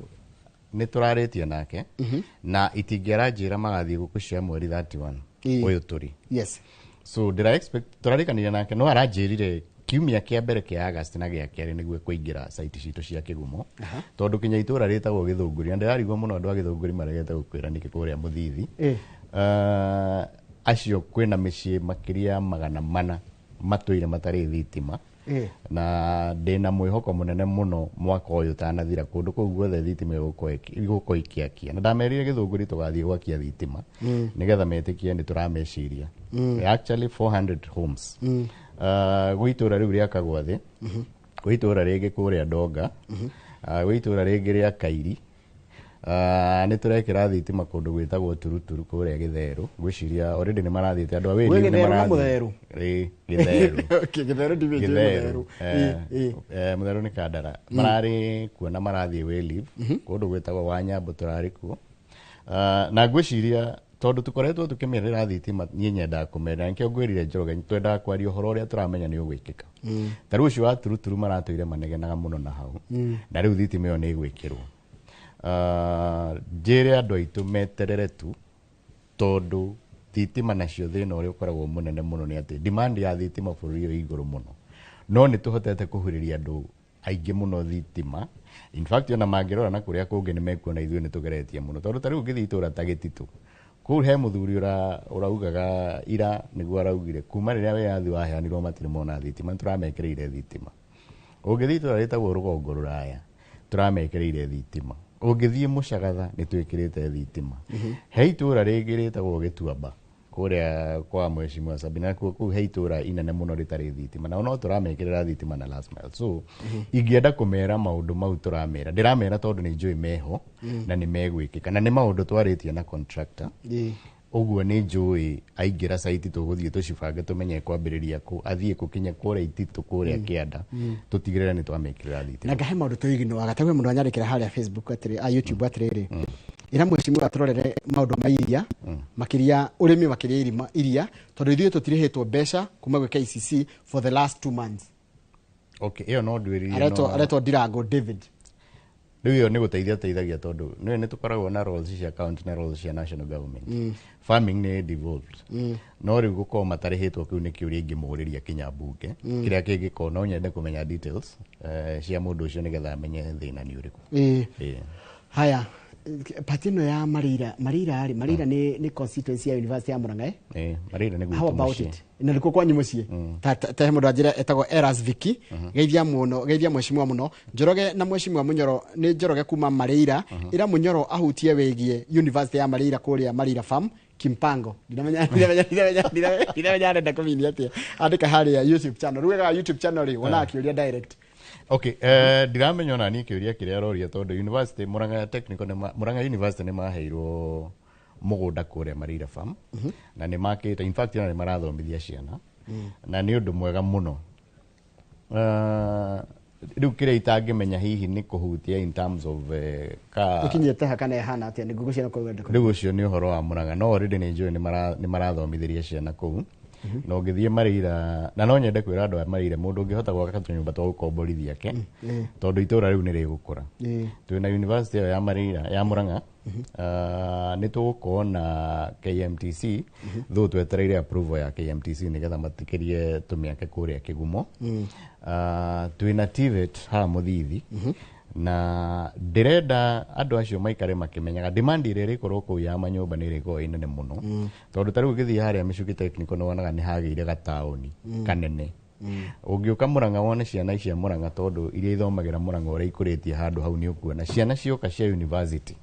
nĩ tũrarĩtie nake na itingĩaranjĩra magathiĩ gũkũ mweri 31 ũyũ tũrĩ. So ndĩra expect tũrarĩkanire nake no aranjĩrire kiumia kĩa mbere kĩa August na gĩa kerĩ nĩguo kũingĩra site citũ cia Kĩgumo, tondũ kinya itũra rĩtagwo Gĩthũngũri, na ndĩrarigwo mũno andũ a Gĩthũngũri maregete gũkwĩra nĩkĩ kũrĩa Mũthithi. Acio kwĩna mĩciĩ makĩria 400 matũire matarĩ thitima, na ndĩna mwĩhoko mũnene mũno mwaka ũyũ ũtanathira kũndũ kũu guothe thitima ĩgũkorwo ĩkĩakia, na ndamerire Gĩthũngũri tũgathiĩ gwakia thitima nĩgetha metĩkie nĩ tũrameciria. Actually 400 homes. Gwĩ itũra rĩu rĩa Kagwathĩ, gwĩ itũra rĩngĩ kũrĩa Ndonga, gwĩ itũra rĩngĩ rĩa Kairi. Nĩ tũrekĩra thitima kũndũ gwĩtagwo Turuturu kũrĩa Gĩtherũ. Ngwĩciria already nĩ marathiĩte andũ a Gwĩ Wĩriu nĩ Gĩtherũ na marathiĩ. Mũtherũ? Ĩ, Gĩtherũ. Okay, Gĩtherũ ndimĩnjũĩ. Gĩtherũ. Mũtherũ. Ĩ, ĩ. Mũtherũ nĩ Kandara. Mararĩ kuo na marathiĩ Wayleave, kũndũ gwĩtagwo Wanyambo tũrarĩ kuo. Na ngwĩciria tondũ tũkoretwo tũkĩmerera thitima, niĩ nyendaga kũmerera, nĩkĩo ngwĩrire Njoroge twendaga kwaria ũhoro ũrĩa tũramenya nĩ ũgwĩkĩka. Ta rĩu ũcio wa Turuturu maratũire manegenaga mũno na hau, na rĩu thitima ĩyo nĩ ĩgwĩkĩrwo. Njĩre andũ aitũ meterere tu, tondũ thitima nacio thĩna ũrĩa ũkoragwo mũnene mũno nĩ atĩ demand ya thitima bũrũri ũyũ igũrũ mũno, no nĩ tũhotete kũhurĩria andũ aingĩ mũno thitima. In fact, ona mangĩrora na kũrĩa kũngĩ nĩ mekuona ithuĩ nĩ tũgeretie mũno, tondũ ta rĩu ũngĩthiĩ itũra ta Gĩtitũ kũu he mũthuri ũraugaga ira nĩguo araugire kuma rĩrĩa wĩyathi waheanirwo matirĩ mona thitima, nĩ tũramekĩrĩire thitima. Ũngĩthiĩ itũra rĩtagwo Rũgongo Rũraya tũramekĩrĩire thitima. Ũngĩthiĩ Mũcagatha nĩ twĩkĩrĩte thitima. He itũra rĩngĩ rĩtagwo Gĩtuamba kũrĩa kwa Mheshimiwa Sabina, kũu he itũra inene mũno rĩtarĩ thitima, nao no tũramekĩrĩra thitima na last mile. So ingĩenda kũmera maũndũ mau tũramera, ndĩramera tondũ nĩ njũĩ meho na nĩ megwĩkĩka, na nĩ maũndũ twarĩtie na contractor. Ũguo nĩ njũĩ aingĩra site tũgũthiĩ tũcibange tũmenye kwambĩrĩria kũ athiĩ kũkinya kũrĩa ititũ kũrĩa kĩanda, tũtigĩrĩre nĩ twamĩkĩrĩra thitima. Na ngahe maũndũ tũiginoaga taguo mũndũ anyandĩkĩra harĩa Facebook atĩrĩ, a YouTube atĩrĩrĩ, ĩra mheshimiwa atũrorere maũndũ ma iria, makĩria ũrĩmi, makĩria irima iria, tondũ ithuĩ tũtirĩhĩtwo mbeca kuma gwĩ KCC for the last 2 months. Okay, ĩyo no ndwĩrĩrie. Aretwo no aretwo Ndirango David. Rĩu ĩyo nĩ gũteithia teithagia, tondũ nĩwe nĩ tũkoragwo na roles cia county na roles cia national government. Farming nĩ devolved, no rĩu gũkorwo matarĩhĩtwo kĩu nĩ kĩũria ingĩmũrĩria kinya mbunge. Kĩrĩa kĩngĩkorwo no nyende kũmenya details cia mũndũ ũcio nĩgetha amenye thĩna nĩ ũrĩkũ. Ĩĩ. Haya, pati ĩno ya Marĩira, Marĩira rĩ, Marĩira nĩ constituency ya University ya Murang'a, eh? Ĩĩ, Marĩira nĩ How gwitũ about mũciĩ. it na nĩkuo kwanyu mũciĩ? Ta he mũndũ anjĩra etagwo Eras Viki, geithia mũno, geithia mheshimiwa mũno Njoroge na mheshimiwa Munyoro. Nĩ Njoroge kuma Marĩira. Ĩra Munyoro ahutie wĩgiĩ University ya Marĩira kũrĩa Marĩira Farm Kimpango. Ndinamenya, ndinamenya, ndinamenya, ndinamenya, ndinamenya arenda kũminia atĩa. Andĩka harĩa YouTube channel. Rĩu wega YouTube channel rĩ, wonaga kĩũria direct. Okay, ndiramenya ona niĩ kĩũria kĩrĩa aroria, tondũ university Murang'a Technical Murang'a University nĩ maheirwo mũgũnda kũrĩa Marĩira Farm na nĩ makĩte, in fact ona nĩ marathomithia ciana na nĩ ũndũ mwega mũno. Rĩu kĩrĩa itangĩmenya hihi nĩ kũhutia in terms of ka ĩkinyĩte ha kana ĩhana atĩa nĩ ngũkũ ciana kũu wenda? Rĩu ũcio nĩ ũhoro wa Murang'a, no already nĩ njũĩ nĩ marathomithĩria ciana kũu. Na ũngĩthiĩ Marĩira, na no nyende kwĩra andũ a Marĩira, mũndũ ũngĩhota gwaka tũnyũmba twa gũkomborithia ke, tondũ itũra rĩu nĩ rĩgũkũra. Twĩna university ĩyo ya Marĩira ya Murang'a, nĩ tũgũkorwo na KMTC, though twetereire approval ya KMTC nĩgetha matikĩrie tũmĩake kũrĩa Kĩgumo. Twĩna TVET haha Mũthithi, na ndĩrenda andũ acio maikare makĩmenyaga demand ĩrĩa ĩrĩkorwo kũu ya manyũmba nĩ ĩrĩkorwo ĩ nene mũno, tondũ ta rĩu ũgĩthiĩ harĩa Mĩcuki Technical nĩ wonaga nĩ hagĩire gataũni kanene. Ũngĩũka Murang'a wone ciana cia Murang'a, tondũ iria ithomagĩra Murang'a ũrĩa ikũrĩtie handũ hau, nĩ ũkuona ciana cioka cia university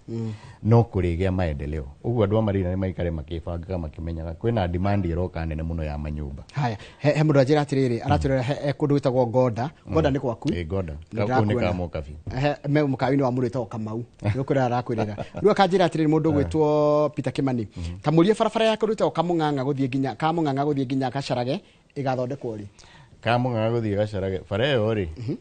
no kũrĩgĩa maendeleo. Ũguo andũ a Marĩira nĩ maikare makĩbangaga makĩmenyaga kwĩna demand ĩroka nene mũno ya manyũmba. Haya, he mũndũ anjĩra atĩrĩrĩ, aratwĩra he kũndũ gwĩtagwo Ngoda. Ngoda nĩ gwaku? Ĩ, Ngoda. Nĩ Kũu nĩ ndĩrakuona. Kamokabi. He me mũkawa-inĩ wa mũndũ wĩtagwo Kamau nĩ ũkwĩra arakwĩrĩra. Rĩu akanjĩra atĩrĩrĩ, mũndũ ũgwĩtwo Peter Kimani, ta mũrie barabara ya kũndũ gwĩtagwo Kamũng'ang'a gũthiĩ nginya Kamũng'ang'a gũthiĩ nginya Gacarage ĩgathondekwo rĩ? Kamũng'ang'a gũthiĩ Gacarage, bara ĩyo rĩ,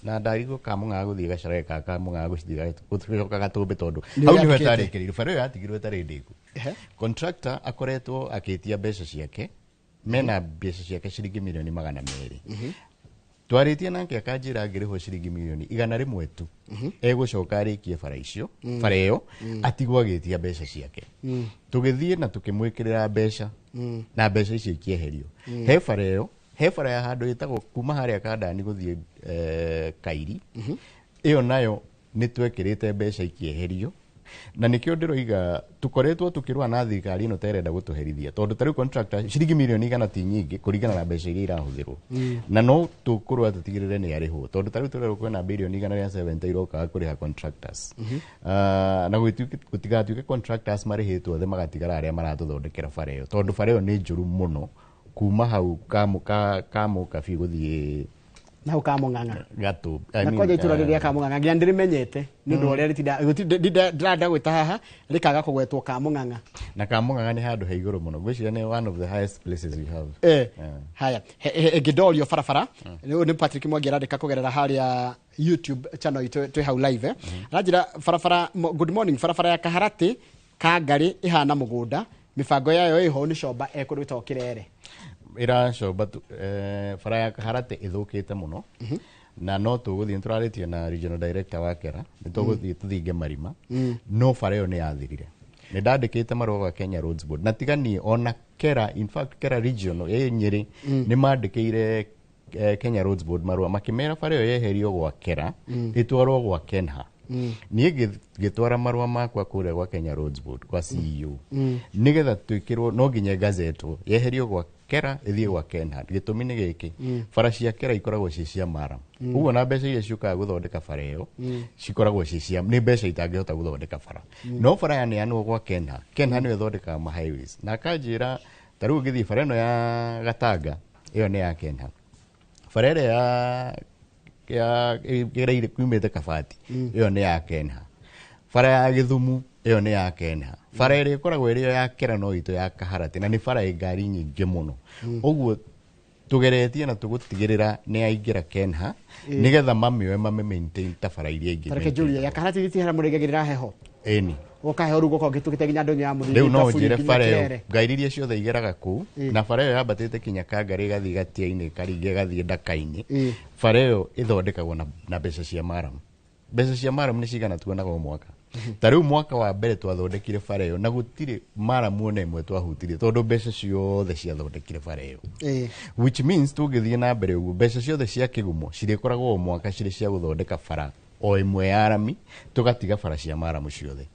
na ndarigwo Kamũng'ang'a gũthiĩ Gacarage ka Kamũng'ang'a gũthiĩ gũcoka Gatũmbĩ, tondũ Nĩ hau nĩho yandĩkĩte. ĩtarĩkĩrĩirwo. Bara ĩyo yatigirwo ĩtarĩ ndĩku. Contractor akoretwo akĩtia mbeca ciake, mena mbeca ciake ciringi mirioni 200. Twarĩtie nake akanjĩra angĩrĩhwo ciringi mirioni 100 tu, egũcoka arĩkie bara icio, bara ĩyo atigwo agĩtia mbeca ciake. Tũgĩthiĩ na tũkĩmwĩkĩrĩra mbeca na mbeca icio ikĩeherio. He bara ĩyo, he bara ya handũ ĩtagwo kuma harĩa Kandani gũthiĩ Kairi, ĩyo nayo nĩ twekĩrĩte mbeca ikĩeherio. Na nĩkĩo ndĩroiga tũkoretwo tũkĩrũa na thirikari ĩno terenda gũtũherithia, tondũ ta rĩu contractor ciringi mirioni 100 ti nyingĩ kũringana na mbeca iria irahũthĩrwo. Na no tũkũrũa tũtigĩrĩre nĩ arĩhwo, tondũ ta rĩu tũrerwo kwĩna birioni 170 irokaga kũrĩha contractors. Na gũtigatuĩke contractors marĩhĩtwo othe magatigara arĩa maratũthondekera bara ĩyo, tondũ bara ĩyo nĩ njũru mũno kuma hau Kamũkabi gũthiĩ na hau Kamũng'ang'a. Gatũ. Na kwanja itũra rĩrĩa Kamũng'ang'a nginya ndĩrĩmenyete nĩ ũndũ wa ũrĩa rĩtinda ndĩrenda gwĩta haha rĩkaga kũgwetwo Kamũng'ang'a. Na Kamũng'ang'a nĩ handũ he igũrũ mũno, ngwĩciria nĩ one of the highest places we have. Haya, ĩngĩndorio barabara nĩ Patrick Mwangi arandĩka kũgerera harĩa YouTube channel itũ twĩ hau live, eh. Aranjĩra barabara, good morning, barabara ya Kaharatĩ Kangarĩ ĩhana mũgũnda, mĩbango yayo ĩho? Nĩ comba ekũndũ gwĩtagwo Kĩrere. Ĩracomba tu, bara ya Kaharatĩ ĩthũkĩte mũno na no tũgũthiĩ, nĩtũrarĩtie na regional director wa Kera, nĩ tũgũthiĩ tũthinge marima. No bara ĩyo nĩ yathirire, nĩ ndandĩkĩte marũa gwa Kenya Roads Board na tiga niĩ, ona Kera, in fact Kera regional ĩ Nyĩrĩ, nĩ mandĩkĩire Kenya Roads Board marũa makĩmera bara ĩyo yeherio gwa Kera ĩtwarwo gwa Kenha. Niĩ ngĩtwara marũa makwa kũrĩa gwa Kenya Roads Board kwa CEO nĩgetha twĩkĩrwo no nginya gazetwo yeherio gwa Kera ĩthiĩ gwa Kenha. Gĩtũmi nĩ gĩkĩ, bara cia Kera ikoragwo ciĩ cia murram, ũguo na mbeca iria ciũkaga gũthondeka bara ĩyo cikoragwo ciĩ cia nĩ mbeca itangĩhota gũthondeka bara. No bara yaneanwo gwa Kenha, Kenha nĩyo ĩthondekaga ma highways, na akanjĩra ta rĩu ũngĩthiĩ bara ĩno ya Gatanga, ĩyo nĩ ya Kenha. Bara ĩrĩa ya ĩgereire kumĩte Kabati, ĩyo nĩ ya Kenha. Bara ya Gĩthumu Ĩyo nĩ ya Kenha. Bara ĩrĩa ĩkoragwo ĩrĩ ya Kera no itũ ya Kaharati, na nĩ bara ĩ ngari nyingĩ mũno. Ũguo tugeretie na tũgũtigĩrĩra nĩ yaingĩra Kenha, nĩgetha mamĩoe mame maintain ta bara iria ingĩ. Tareke njũrie, ya Kaharati ti harĩa mũrĩgagĩrĩra heho? Ĩni. Ũka heho rĩu gũkorwo ngĩtũkĩte nginya ndũnyũ ya mũthithi. Rĩu no Kaburi, njĩre nginya bara ĩyo Kĩrere. Ngari iria ciothe igeraga kũu, na bara ĩyo yambatĩte kinya Kangarĩ, ĩgathiĩ Gatia-inĩ, ĩkaringa ĩgathiĩ Ndaka-inĩ. Bara ĩyo ĩthondekagwo na mbeca cia maram. Mbeca cia maram nĩ cigana tuonaga o mwaka? Ta rĩu mwaka wa mbere twathondekire bara ĩyo na gũtirĩ maramu ona ĩmwe twahutirie, tondũ mbeca ciothe ciathondekire bara ĩyo, which means tũngĩthiĩ na mbere ũguo, mbeca ciothe cia kĩgumo cirĩkoragwo o mwaka cirĩ cia gũthondeka bara o ĩmwe ya rami, tũgatiga bara cia maramu ciothe.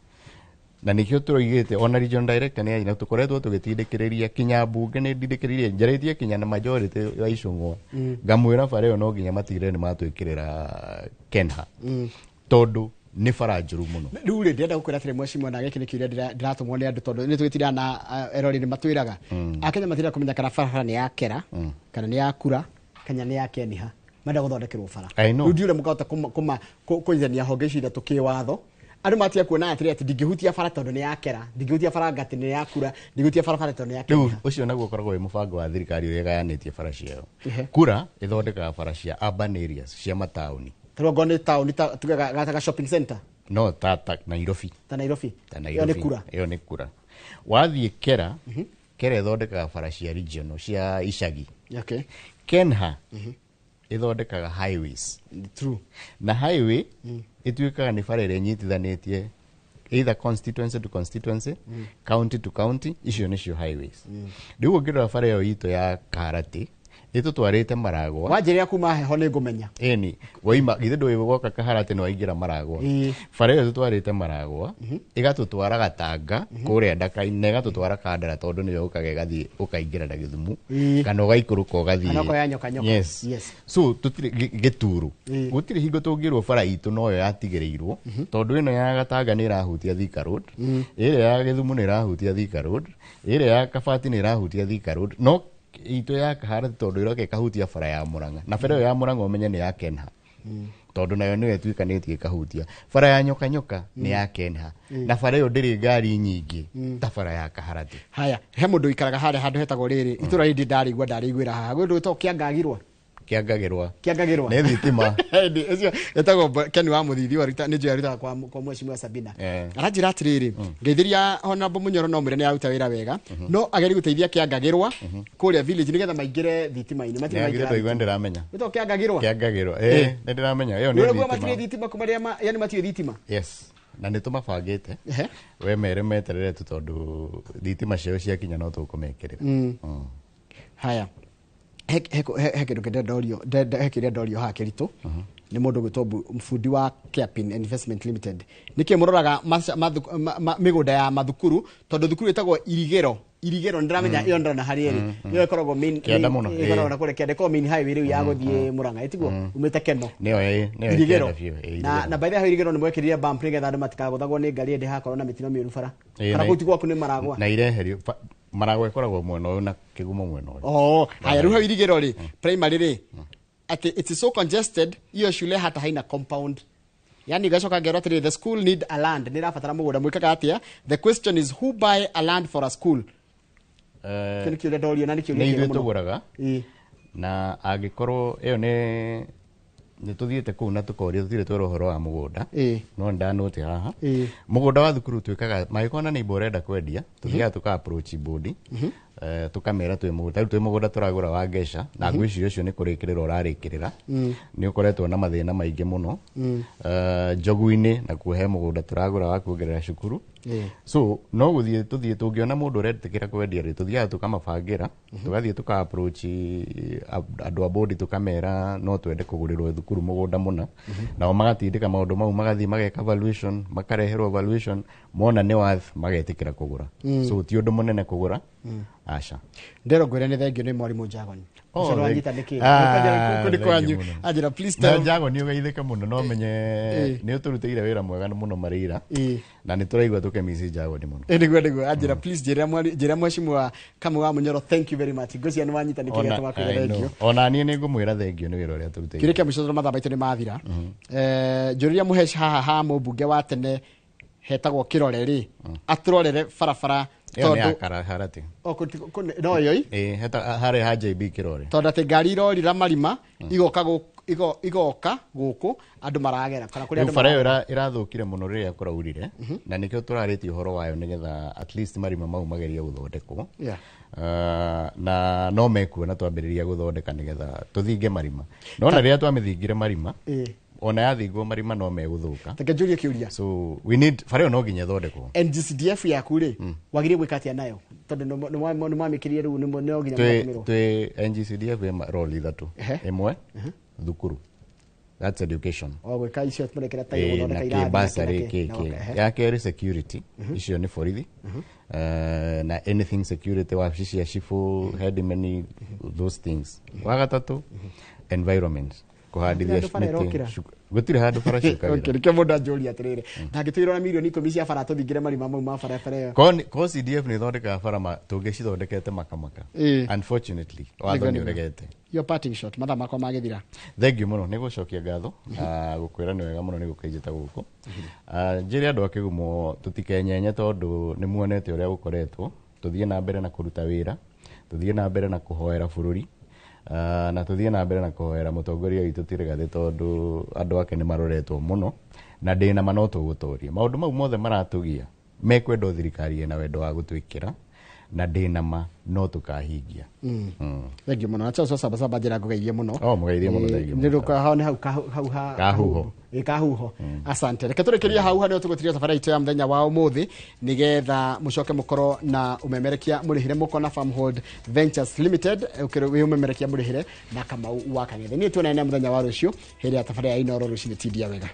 Na nĩkĩo tũroigĩte ona region director nĩ na tũkoretwo tũgĩtindĩkĩrĩria, kinya mbunge nĩ ndindĩkĩrĩirie, njarĩtie kinya na majority ya Icũng'wa, ngamwĩra bara ĩyo no nginya matigĩrĩre nĩ matwĩkĩrĩra Kenha, tondũ nĩ bara njũru mũno. Rĩu rĩ, ndĩrenda gũkwĩra atĩrĩ, mheshimiwa, na gĩkĩ nĩ kĩũria ndĩratũmwo nĩ andũ, tondũ nĩ tũgĩtindaga na erori nĩ matwĩraga Akenya matirenda kũmenya kana barabara nĩ ya Kera, kana nĩ ya Kura, kana nĩ ya Keniha, marenda gũthondekerwo bara. I know. Rĩu ndiũrĩa mũkahota kũnyitithania honge ici ithatũ kĩwatho, andũ matiga kuona atĩrĩ atĩ ndingĩhutia bara tondũ nĩ ya Kera, ndingĩhutia bara ngati nĩ ya Kura, ndingĩhutia barabara tondũ nĩ ya Rĩu Keniha. ũcio naguo ũkoragwo wĩ mũbango wa thirikari ũrĩa ĩgayanĩtie bara ciayo. Kura ĩthondekaga bara cia urban areas, cia mataũni. Tarĩu angorwo nĩ taũni, ta tuge gata shopping center. No ta Nairobi. Ta Nairobi. Ta Ĩyo nĩ Nairobi. Kura. Ĩyo nĩ Kura. Wathiĩ Kera, Kera ĩthondekaga bara cia regional, cia icagi. Kenha ĩthondekaga highways. True. Na highway ĩtuĩkaga nĩ bara ĩrĩa ĩnyitithanĩtie either constituency to constituency, county to county. Icio nĩcio highways. Rĩu ũngĩrora bara ĩyo itũ ya Kaharati ĩtũtwarĩte Maragwa. Wanjĩrĩra kuma heho nĩ ngũmenya. Ĩni, waima githĩ ndũĩ woka Kaharati nĩ waingĩra Maragwa? Bara ĩyo ĩtũtwarĩte Maragwa, ĩgatũtwara Gatanga kũrĩa Ndaka-inĩ, na ĩgatũtwara Kandara, tondũ nĩyo ũkaga ĩgathiĩ ũkaingĩra na Gĩthumu, kana ũgaikũrũka ũgathiĩ Kana ũkoya Nyoka Nyoka. Yes. So tũtirĩ gĩturu, gũtirĩ hingo tũngĩrwo bara itũ noyo yatigĩrĩirwo, tondũ ĩno ya Gatanga nĩ ĩrahutia Thika Road, ĩrĩa ya Gĩthumu nĩ ĩrahutia Thika Road, ĩrĩa ya Kabati nĩ ĩrahutia Thika Road, no itũ ya Kaharati tondũ ĩroka ĩkahutia bara ya Murang'a, na bara ĩyo ya Murang'a ũmenye nĩ ya Kenha, tondũ nayo nĩyo ĩtuĩkanĩtie ĩkahutia bara ya Nyoka Nyoka, nĩ ya Kenha, na bara ĩyo ndĩrĩ ngari nyingĩ ta bara ya Kaharati. Haya, he mũndũ ũikaraga harĩa handũ hetagwo rĩrĩ itũra rĩrĩ, ndarĩigua ndarĩiguĩra haha gwĩ ũndũ wĩtagwo Kĩangagirwa. Kĩangagĩrwa. Kĩangagĩrwa. Nĩ thitima. Ĩndĩ, ũcio etagwo Ken wa Mũthithi, waruta nĩ njũĩ arutaga kwa mheshimiwa Sabina. Aranjĩra atĩrĩrĩ, ngeithĩria Honorable Munyoro, no mwĩre nĩ aruta wĩra wega, no agerie gũteithia Kĩangagĩrwa kũrĩa village nĩgetha maingĩre thitima-inĩ. Matirĩ Nĩ maingĩra. agĩrĩtwo igua, ndĩramenya. Wĩtagwo Kĩangagĩrwa. Kĩangagĩrwa, ĩ, nĩ ndĩramenya ĩyo nĩ Nĩ ũrĩa matirĩ thitima. thitima kuma rĩrĩa yani matirĩ thitima. Yes, na nĩ tũmabangĩte, we mere meterere tu, tondũ thitima ciao ciakinya no tũkũmekĩrĩra. Haya, he kĩndũ kĩndĩ ndorio, he kĩrĩa ndorio haha kĩritũ nĩ mũndũ gwĩtwo bundi wa Carepin Investment Limited. Nĩkĩ mũroraga mĩgũnda ya mathukuru? Tondũ thukuru ĩtagwo Irigĩro, Irigĩro nĩndĩramenya ĩyo, ndĩrona harĩa ĩrĩ, ĩyo ĩkoragwo main Kĩanda mũno, ĩkoragwo ĩĩ. na kũrĩa kĩanda, ĩkoragwo main highway rĩu ya gũthiĩ Mũrang'a, ĩtiguo umĩte Keno. Nĩyo, ĩ, nĩyo. Irigĩro. Kĩanda biũ, ĩ, Na Irigĩro. na by the way, Irigĩro nĩ mwekĩrire bump nĩgetha andũ matikagũthagwo nĩ ngari ĩndĩ hakorwo na mĩtino mĩũru bara? Ĩ, Kana kũu ti gwaku, nĩ Maragwa? Na ireherio Maragwa ĩkoragwo mwena ũyũ na Kĩgumo mwena ũyũ. Oh, haya, rĩu hau Irigĩro rĩ, primary rĩ, atĩ it is so congested, hiyo shule hata haina compound. Yani gacoka ngerwo atĩrĩ, the school need a land, nĩ ĩrabatara mũgũnda, mwĩkaga atĩa? The question is, who buy a land for a school? Kĩu nĩ kĩũria ndorio na nĩ kĩũria Nĩ kĩega ithuĩ mũno. tũgũraga, na angĩkorwo ĩyo nĩ tũthiĩte kũu na tũkoria, tũtirĩ twerwo ũhoro wa mũgũnda, no nĩ ndanũte haha mũgũnda wa thukuru twĩkaga mangĩkorwo na neighbor ũrenda kwendia, tũthiaga tũka approach board, tũkamera twĩ mũgũnda, rĩu twĩ mũgũnda tũragũra wa Ngeca, na ngwĩciria ũcio nĩ kũrĩkĩrĩra ũrarĩkĩrĩra, nĩ ũkoretwo na mathĩna maingĩ mũno. Njogu-inĩ nakuo he mũgũnda tũragũra wa kuongerera cukuru. So no gũthiĩ tũthiĩ, tũngĩona mũndũ ũretĩkĩra kwendia rĩ, tũthiaga tũkamabangĩra, tũgathiĩ tũka approach andũ a board, tũkamera no twende kũgũrĩrwo thukuru mũgũnda mũna, nao magatindĩka maũndũ mau, magathiĩ mageka valuation, makareherwo valuation, mona nĩ worth, magetĩkĩra kũgũra. So ti ũndũ mũnene kũgũra, aca. Ndero ngwĩre nĩ thengio nĩ mwarimũ Njagoni. Oh, Ũcio nĩwanyita nĩkĩ? Ah, Kũu nĩ kwanyu. thank you mũno. Anjĩra, please Na tell. Njago nĩ ũgeithĩke mũno, no menye nĩ ũtũrutĩire wĩra mwega mũno marĩira, na nĩ tũraigua tũkemici Njagoni mũno. Ĩ, nĩguo anjĩra, please njĩra mheshimiwa Kamau wa Munyoro thank you very much. Ngwĩciria nĩ wanyita nĩkĩ gĩatũma kwĩra I know. thengio. Ona niĩ nĩ ngũmwĩra thengio nĩ wĩra ũrĩa tũrutĩire. Kĩũria kĩa mũico tondũ mathaa maitũ nĩ mathira. Njũrĩria mũheci haha ha mũmbunge wa tene. Hetagwo Kirore rĩ, atũrorere barabara. Ĩyo nĩ ya tondũ Karaharati. O, no ĩyo i Ĩĩ, harĩa ha JB Kirore. Tondũ atĩ ngari irorira marima igoka igoka gũkũ andũ maragera kana kũrĩa Rĩu andũ bara ĩyo maragera. Ĩrathũkire mũno rĩrĩa kũraurire, na nĩkĩo tũrarĩtie ũhoro wayo nĩgetha at least marima mau magerie gũthondekwo. Na no mekuona twambĩrĩria gũthondeka nĩgetha tũthinge marima, nona rĩrĩa twamĩthingire marima, ona yathingwo marima no megũthũka. Reke njũrie kĩũria. So we need bara ĩyo no nginya ĩthondekwo. NGCDF yaku rĩ, wagĩrĩire gwĩka atĩa nayo, tondũ nĩ mwamĩkĩrire rĩu no nginya Twĩ mũgatũmĩrwo? Twĩ NGCDF ĩ role ithatũ. Ĩmwe, thukuru, that's education. O gwĩka icio mũrekera ta Ĩĩ, gũthondeka na irathi kĩ bursary na kĩ, kĩ na kĩ ehe. Ya kerĩ, security, icio nĩ borithi. Na anything security, wabici cia cibũ, headman, those things. Wa gatatũ, environment, kũhandithia Handũ bara mĩtĩ. ĩrokĩra. Gũtirĩ handũ bara Okay, ciũkagĩra. nĩkĩo mũndũ anjũria atĩrĩrĩ, ndangĩtwĩrwo na mirioni 10 cia bara tũthingĩre marima mau ma barabara ĩyo. Ko CDF nĩ ĩthondekaga bara tũngĩcithondekete makamaka. Unfortunately, watho Nĩguo, nĩ nĩguo. ũregete. Your parting shot, mathaa makwa magĩthira. Thengiũ mũno nĩ gũcokia ngatho na gũkwĩra nĩ wega mũno nĩ gũkĩnjĩta gũkũ. Njĩre andũ a Kĩgumo tũtikenyenye tondũ nĩ muonete ũrĩa gũkoretwo. Tũthiĩ na mbere na kũruta wĩra, tũthiĩ na mbere na kũhoera bũrũri, na tũthiĩ na mbere na kũhoera mũtongoria witũ ti Rigathĩ tondũ andũ ake nĩ maroretwo mũno, na ndĩna ma no tũgũtoria maũndũ mau mothe maratũgia mekwenda o thirikari ĩna wendo wa gũtwĩkĩra, na ndĩna ma no tũkahingia. Thengiũ mũno na Charles Sabasaba, njĩra ngũgeithie mũno. Oh, mũgeithie mũno, thengiũ mũno. Nĩ hau nĩ hau hau ha Kahuho. Ĩ, kahuho. Asante. Reke tũrĩkĩrie hau harĩa tũgũtiria thabarĩ itũ ya mũthenya wa ũmũthĩ, nĩgetha mũcoke mũkorwo na ũmemerekia mũrĩhĩre mũkona Farmhold Ventures Limited wĩ ũmemerekia mũrĩhĩre na Kamau wa Kang'ethe. Niĩ tuonane mũthenya wa rũciũ hĩndĩ ya thabarĩ ya Inooro rũcinĩ. Tindia wega.